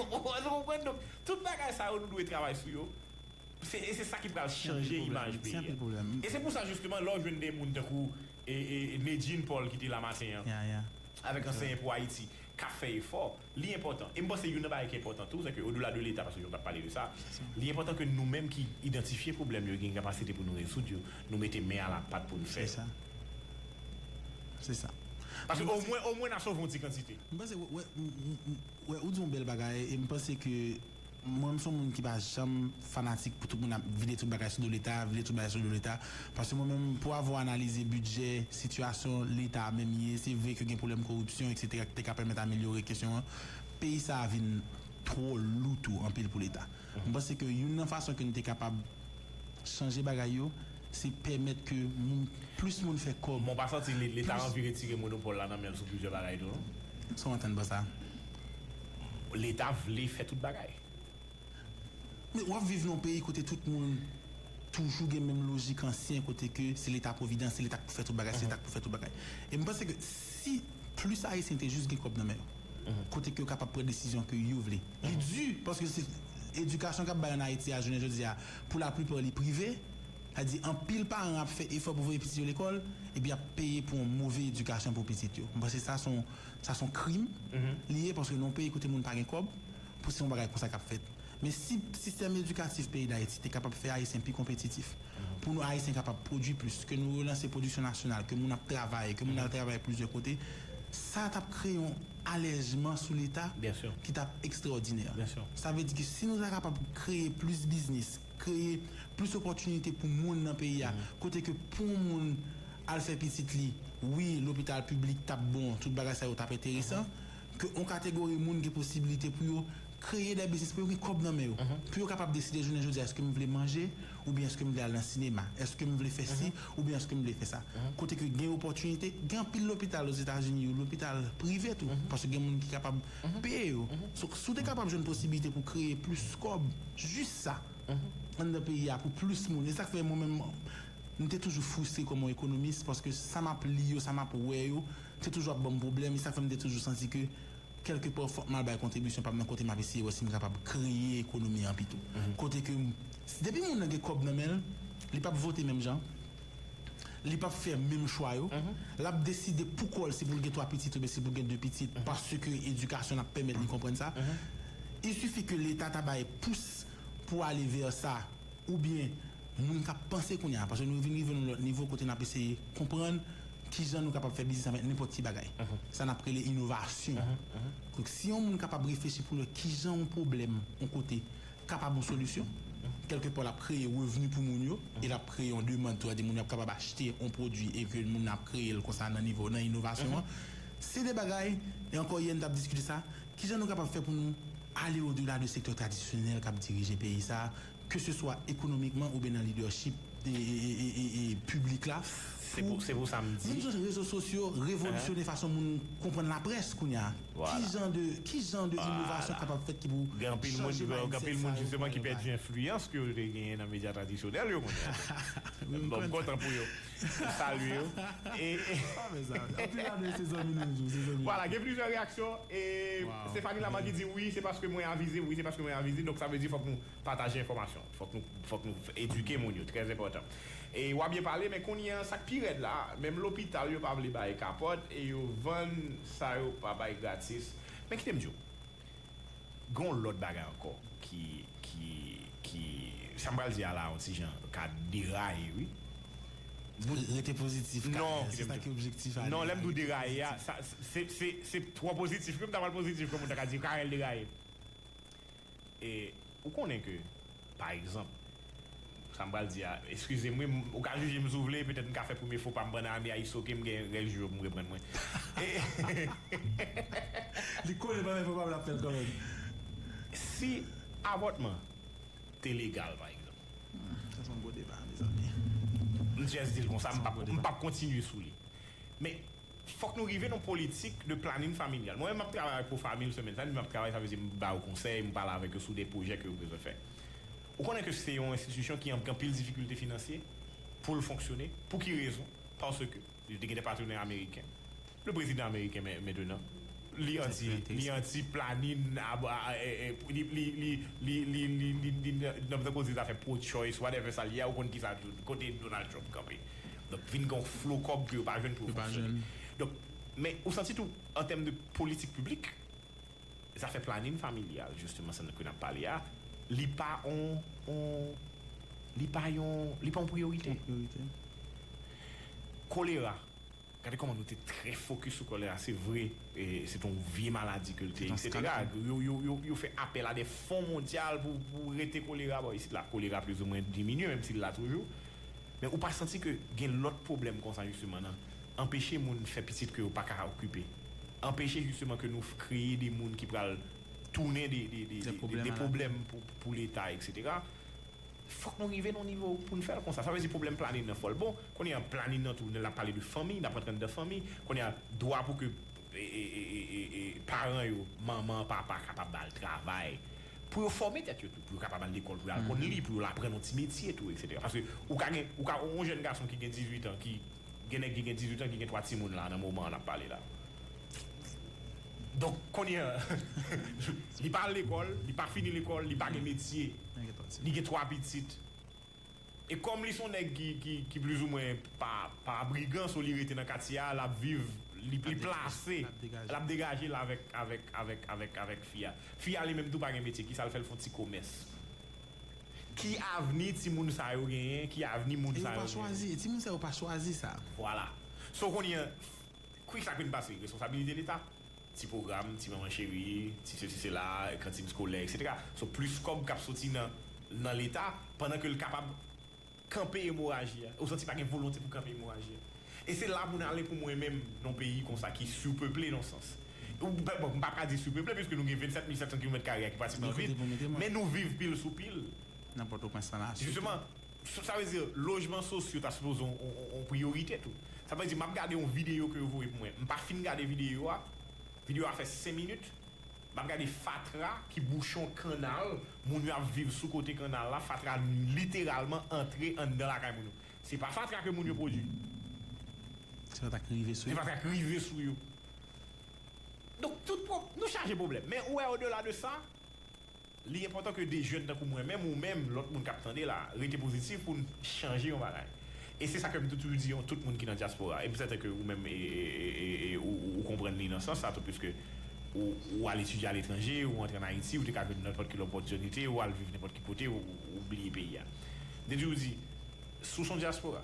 Ou konprann? Donk, tout bagay sa yo, nou dwe travay sou yo. Se, e se sa ki pral chanje imaj peyi a. E se pou sa, jisteman, lè w jwenn de moun tankou e, e, e Medjine Paul ki te la maten an, avèk Ansenyen pou Ayiti k ap fè efò, li enpòtan. E m panse youn nan bagay ki enpòtan tou, se ke odela de Leta, paske Jean t ap pale de sa, li enpòtan ke nou menm ki idantifye pwoblèm yo, gen kapasite pou nou rezoud yo, nou mete men a la pat pou n fè. Se sa. Se sa. Paske omwen, omwen n a sove yon ti kantite. M panse, wè, wè, m- m- m- wè, ou di yon bèl bagay, e m panse ke mwen, m se yon moun ki pa janm fanatik pou tout moun ap vide tout bagay sou do Leta, vide tout bagay sou do Leta. Paske mwen menm, pou avwa analize bidjè, sitiyasyon Leta menm ye, se vre ke gen pwoblèm koripsyon, etsetera, ki te ka pèmèt amelyore kesyon an. Peyi sa a vin twò lou tou, anpil pou Leta. M panse ke youn nan fason ke n te kapab chanje bagay yo, se pèmèt ke moun, plis moun fè kòb. Mwen pa santi Leta anvi retire monopòl la nan men l sou plizyè bagay tou, non? Sa w antann pa sa? Leta vle fè tout bagay. Men w ap viv nan yon peyi kote tout moun toujou gen menm lojik ansyen, kote ke se Leta pwovidans, se Leta k pou fè tout bagay, se Leta k pou fè tout bagay. E m panse ke si plis Ayisyen te jis gen kòb nan men yo, kote ke yo kapab pran desizyon ke yo vle. Li di, paske se edikasyon k ap bay ann Ayiti a, jounen jodi a, pou laplipa li prive, sa di anpil paran ap fè efò pou voye pitit yo lekòl, epi y ap peye pou yon move edikasyon pou pitit yo. M panse sa se yon, sa se yon krim li ye, paske nan yon peyi kote moun pa gen kòb, pou se yon bagay konsa k ap fèt. Men si sistèm edikatif peyi Dayiti te kapab fè Ayisyen pi konpetitif, pou nou Ayisyen kapab pwodui plis, ke nou relanse pwodiksyon nasyonal, ke moun ap travay, ke moun al travay plizyè kote, sa t ap kreye yon alèjman sou Leta ki t ap ekstraòdinè. Sa vle di ke si nou ta kapab kreye plis biznis, kreye plis opòtinite pou moun nan peyi a, kote ke pou yon moun al fè pitit li, wi, lopital piblik t ap bon, tout bagay sa yo t ap enteresan, ke yon kategori moun gen posiblite pou yo kreye de biznis, pou yo gen kòb nan men yo, pou yo kapab deside jounen jodi a, èske m vle manje, oubyen èske m vle al nan sinema, èske m vle fè si, oubyen èske m vle fè sa. Kote ke gen opòtinite, gen anpil lopital Ozetazini, yo lopital prive tou, paske gen moun ki kapab peye yo. So, si w te kapab jwenn posiblite pou kreye plis kòb, jis sa, anndan peyi a pou plis moun. E sa k fè mwen menm, m te toujou fristre kòm yon ekonomis, paske sa m ap li yo, sa m ap wè yo, te toujou ap ban m pwoblèm. E sa k fè m te toujou santi ke, kèlkepè, fòk m al bay kontribisyon pa m nan kote m ap eseye wè si m kapab kreye ekonomi an pito. Kote ke m- depi moun nan gen kòb nan men l, li p ap vote menm jan, li p ap fè menm chwa yo, l ap deside pou kò l si pou l gen twa pitit oubyen si pou l gen de pitit, paske edikasyon ap pèmèt li konprann sa. Il suffit ke Leta ta bay pous pou ale vè sa, oubyen moun k ap panse kounye a, paske nou vin rive nan lòt nivo kote n ap eseye konprann kijan nou kapab fè biznis avèk nenpòt ti bagay. Sa n ap rele inovasyon. Donk, si yon moun kapab reflechi pou l wè kijan yon pwoblèm yon kote kapab yon solisyon, kèlkepè l ap kreye revni pou moun yo, e l ap kreye yon demann tou, di moun yo ap kapab achte yon pwodui e ke moun nan ap kreye l konsa nan nivo, nan inovasyon an. Se de bagay, e ankò yè n t ap diskite sa, kijan nou kapab fè pou nou ale odela de sektè tradisyonèl k ap dirije peyi sa, ke se swa ekonomikman oubyen nan lidèchip e, e, e, e, e, e piblik la. Se pou, se pou sa m di. Menm jan rezo sosyo revolisyone fason moun konprann laprès kounye a. Ki jan de, ki jan de inovasyon kapab fèt ki pou chanje mindset? Gen anpil moun, gen anpil moun jisteman ki pèdi enfliyans ke yo te genyen nan medya tradisyonèl yo kounye a. Bon, m kontan pou yo. M salye yo. E, e, anpil ane se zanmi nou, se zanmi nou. Vwala, gen plizyè reyaksyon. E Stephanie Lamar ki di, wi, se paske mwen avize, wi, se paske mwen avize. Donk, sa vle di fòk nou pataje enfòmasyon. Fòk nou, fòk nou edike moun yo, trè enpòtan. E w a byen pale, men kounye a, sa k pi rèd la, menm lopital yo pa vle bay kapòt e yo vann sa yo pa bay gratis. Men kite m di w, gen yon lòt bagay ankò ki, ki, ki, sa m pral di a la, yon ti jan, ka deraye, wi. Rete pozitif, non, se sa ki objektif a. Non, lè m di w deraye a, sa, se, se, se twò pozitif. Wi, m ta pral pozitif, kòm moun ta ka di, Carel deraye. E ou konnen ke, pa egzanp, sa m pral di a, eskize m, wi, m- ou ka jije m si w vle, petèt m ka fè premye fo pa m pandan ane a, it's ok, m gen règ jou yo pou m reprann mwen. E- Li konnen premye fo pa m l ap fè l kanmenm. Si avòtman te legal, pa egzanp. Hmm, sa se yon gwo deba, mezanmi. M just di l konsa, m p ap, m p ap kontinye sou li. Men, fòk nou rive nan politik de planin familyal. Mwen menm, m ap travay ak Pwofamil semèn sa, m ap travay, sa vle di m ba yo konsèy, m pale avèk yo sou de pwojè ke yo bezwen fè. Ou konnen ke se yon enstitisyon ki an- gen anpil difikilte finansye pou l fonksyone. Pou ki rezon? Paske yo te gen de patnè ameriken. Le prezidan ameriken men- mentenan, li anti, li anti planin, a- a- e- e- li, li, li, li, li, li, li, li, nan tankou di zafè pro-choice, whatever sa l ye a, ou konn kisa, kote Donald Trump kanpe. Donk, vin gen yon flo kòb ke yo pa jwenn pou yo fonksyone. Donk, Men ou santi tou, an tèm de politik piblik, zafè planin familyal, jisteman, sa ke n ap pale a, li pa on, on, li pa yon, li pa yon priyorite. Yon priyorite. Kolera. Gade kòman nou te trè fokis sou kolera. Se vre, e, se te yon vye maladi ke l te, etsetera. Yo, yo, yo, yo fè apèl a de fon mondyal pou, pou rete kolera bò isit la. Kolera plizoumwen diminye, menm si l la toujou. Men ou pa santi ke gen lòt pwoblèm konsa, jisteman, nan anpeche moun fè pitit ke yo pa ka okipe? Anpeche, jisteman, ke nou f-, kreye de moun ki pral tounen de, de, de, de, de, de pwoblèm pou, pou Leta, etsetera. Fòk nou rive nan nivo pou n fè l konsa. Sa vle di pwoblèm planin nan fò l bon. Kounye a, planin nan tou, n ap pale de fanmi, n ap rantre anndan fanmi. Kounye a, dwa pou ke, e, e, e, e, e, e, paran yo, manman, papa, kapab al travay. Pou yo fòme tèt yo tou, pou yo kapab al lekòl, pou yo al konn li, pou yo aprann yon ti metye tou, etsetera. Paske ou ka gen, ou ka, yon jèn gason ki gen dizuit an, ki gen nèg ki gen dizuit an, ki gen twa timoun la, nan moman an n ap pale la. Donk, kounye a, li pa al lekòl, li pa fini lekòl, li pa gen metye, li gen twa pitit. E kòm li se yon nèg ki, ki, ki plizoumwen pa, pa brigan, so li rete nan katye a, l ap viv, li, li plase, l ap degaje l avèk, avèk, avèk, avèk, avèk fi a. Fi a li menm tou pa gen metye, kisa l fè? L fè yon ti komès. Ki avni timoun sa yo genyen? Ki avni moun sa yo genyen? E yo pa chwazi, e timoun sa yo pa chwazi sa. Vwala. So, kounye a, ki sa k vin pase? Responsabilite Leta. Ti pwogram, ti manman cheri, ti sesi sela, kantin eskolè, etsetera. So, plis kòb k ap soti nan, nan Leta, pandan ke l kapab kanpe emoraji a. Ou santi pa gen volonte pou kanpe emoraji a. E se la pou n ale pou mwen menm, nan yon peyi konsa ki sipeple nan sans. Ou, bon, m pa ka di sipeple, piske nou gen vennsèt mil sèt san kilomèt kare a ki pratikman vid, men nou viv pil sou pil. Nan Pòtoprens lan la. Jisteman, sa, sa vle di, lojman sosyo ta sipoze yon, yon, yon, yon priyorite tou. Sa vle di, m ap gade yon videyo ke yo voye pou mwen. M pa fin gade videyo a. Videyo a fè senk minit. M ap gade fatra ki bouche yon kannal. Moun yo ap viv sou kote kannal la. Fatra literalman antre anndan lakay moun yo. Se pa fatra ke moun yo pwodui. Se fatra k rive sou yo. Se fatra k rive sou yo. Donk, tout pwob-, nou chaje pwoblèm. Men ou wè, odela de sa, li enpòtan ke de jèn tankou mwen menm, ou menm, lòt moun k ap tande la, rete pozitif pou n chanje yon bagay. E se sa ke m toujou di yon tout moun ki nan dyaspora. E m sèten ke ou menm, e, e, e, e, e, ou, ou, ou konprann li nan sans sa tou, piske ou, ou al etidye aletranje, ou antre ann Ayiti, ou te ka jwenn nenpòt ki lòpòtinite, ou al viv nenpòt ki kote, ou, ou, ou bliye peyi a. M te toujou di, si w se yon dyaspora,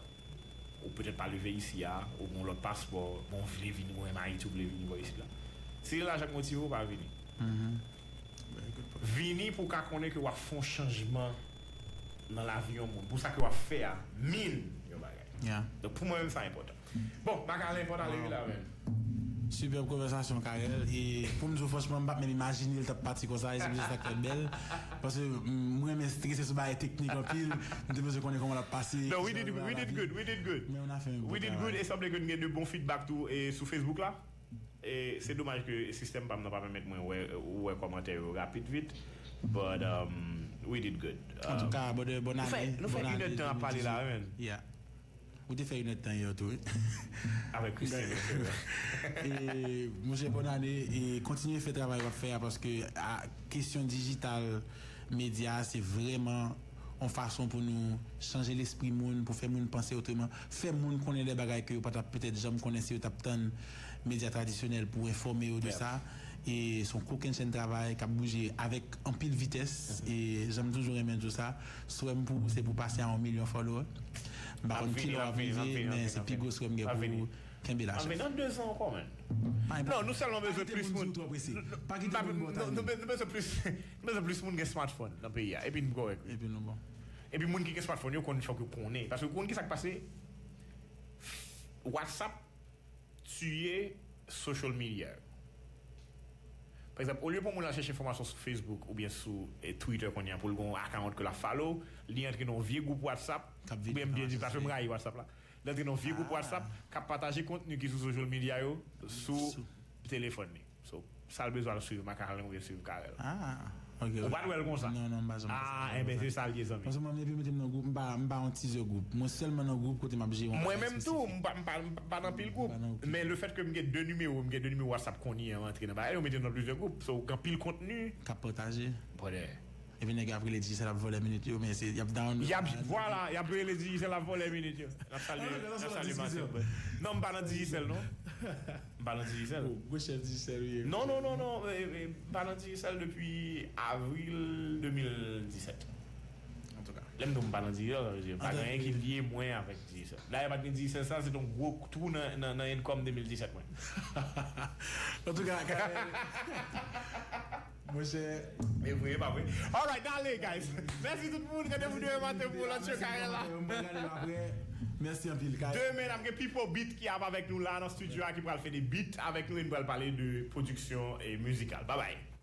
ou petèt pa leve isi a, ou gen yon lòt paspò, men w vle vini, ou renmen Ayiti, ou vle vini bò isit la. Si se lajan k motive w, pa vini. Vini pou w ka konnen ke w ap fè yon chanjman nan lavi yon moun. Pou sa ke w ap fè a, min yon bagay. Donk, pou mwen menm, sa enpòtan. Bon, Marc-Alain, fò n ale wi la, menn. Sipèb konvèsasyon, Carel. E pou m di w franchman, m pa t menm imajine l t ap pati konsa, e se pou sa k fè l bèl. Paske, mm, mwen renmen strese sou bagay teknik anpil. M te bezwen konnen kòman l ap pase. No, we did, we did good, we did good. Men nou fè yon bon travay. We did good, e sanble ke n gen de bon feedback tou, e sou Facebook la. E se domaj ke sistèm pa m nan pa pèmèt mwen wè, wè kòmantè yo rapid vit. But, um, we did good. Antouka, um, brother, bòn ane. Nou fè, nou fè inèdtan ap pale la, wi, menn. Yeah. Ou te fè inèdtan yè tou, wi. Avèk Christine, wi, se vre. E, monchè, bòn ane, e kontinye fè travay w ap fè a, paske, a, kesyon dijital, medya, se vrèman yon fason pou nou chanje lespri moun, pou fè moun panse otreman, fè moun konnen de bagay ke yo pa t ap petèt janm konnen si yo t ap tann medya tradisyonèl pou enfòme yo de sa. E se yon kokennchenn travay k ap bouje avèk anpil vitès. E jan m toujou renmen di w sa, swè m pou ou, se pou pase a yon milyon follower. M pa konn kilè w ap rive, men se pi gwo swè m gen pou ou. Kenbe la, chèf. Nan de zan ankò, menn. Non, nou sèlman bezwen plis moun. Pa kite moun di w twò prese. Pa kite moun ba w timing. Nou bezwen plis, nou bezwen plis moun gen smartphone nan peyi a. Epi nou kòrèk, wi. Epi nou bon. Epi moun ki gen smartphone yo konn, fòk yo konnen. Paske ou konn ki sa k pase? WhatsApp tiye social media yo. Pa egzanp, olye pou moun al chèche enfòmasyon sou Facebook oubyen sou, eh, Twitter kounye a pou l gen yon account ke l ap follow, li antre nan yon vye gwoup WhatsApp, oubyen m byen di, paske m rayi WhatsApp la. Li antre nan yon vye gwoup WhatsApp k ap pataje kontni ki sou social media yo sou telefòn li. So, sa l bezwen al swiv Marc-Alain oubyen swiv Carel. Ah, ok. Ou pa t wè l konsa? Non, non, m pa janm wè sa. Ah, enben, se sa l ye, zanmi. Paske mwen, depi yo mete m nan gwoup, m pa, m pa yon teaser gwoup. Mwen sèlman nan gwoup kote m ap jere yon bagay espesifik. Mwen menm tou, m pa, m pa, m pa nan pil gwoup. M pa nan gwoup. Men le fèt ke m gen de nimewo, m gen de nimewo WhatsApp kounye a antre nan bagay yo, mete nan plizyè gwoup. So, gen anpil kontni k ap pataje. Brother. Epi nèg yo ap rele Digicel ap vòlè minit yo, men se y ap down. Y ap, vwala, y ap rele Digicel ap vòlè minit yo. N ap salye, n ap salye Martin. Non, m pa nan Digicel, non. M pa nan Digicel. Gwo chèf Digicel ou ye. Non, non, non, non. M pa nan Digicel depi avril de mil disèt. Antouka. Lè m di w m pa nan Digicel, sa vle di pa gen anyen ki lye mwen avèk Digicel. Dayè, pa t gen Digicel sa, se t yon gwo twou nan, nan, nan income de mil disèt mwen. Antouka, Carel. Monchè. E vre, e pa vre. Alright, ale, guys. Mèsi tout moun. Randevou demen maten pou lòt show Carel la. Mwen gade apre. Mèsi anpil, Carel. Demen, n ap gen Pipo Beat ki ap avèk nou la nan studio a, ki pral fè de beat avèk nou e n pral pale de pwodiksyon e mizikal. Bye bye.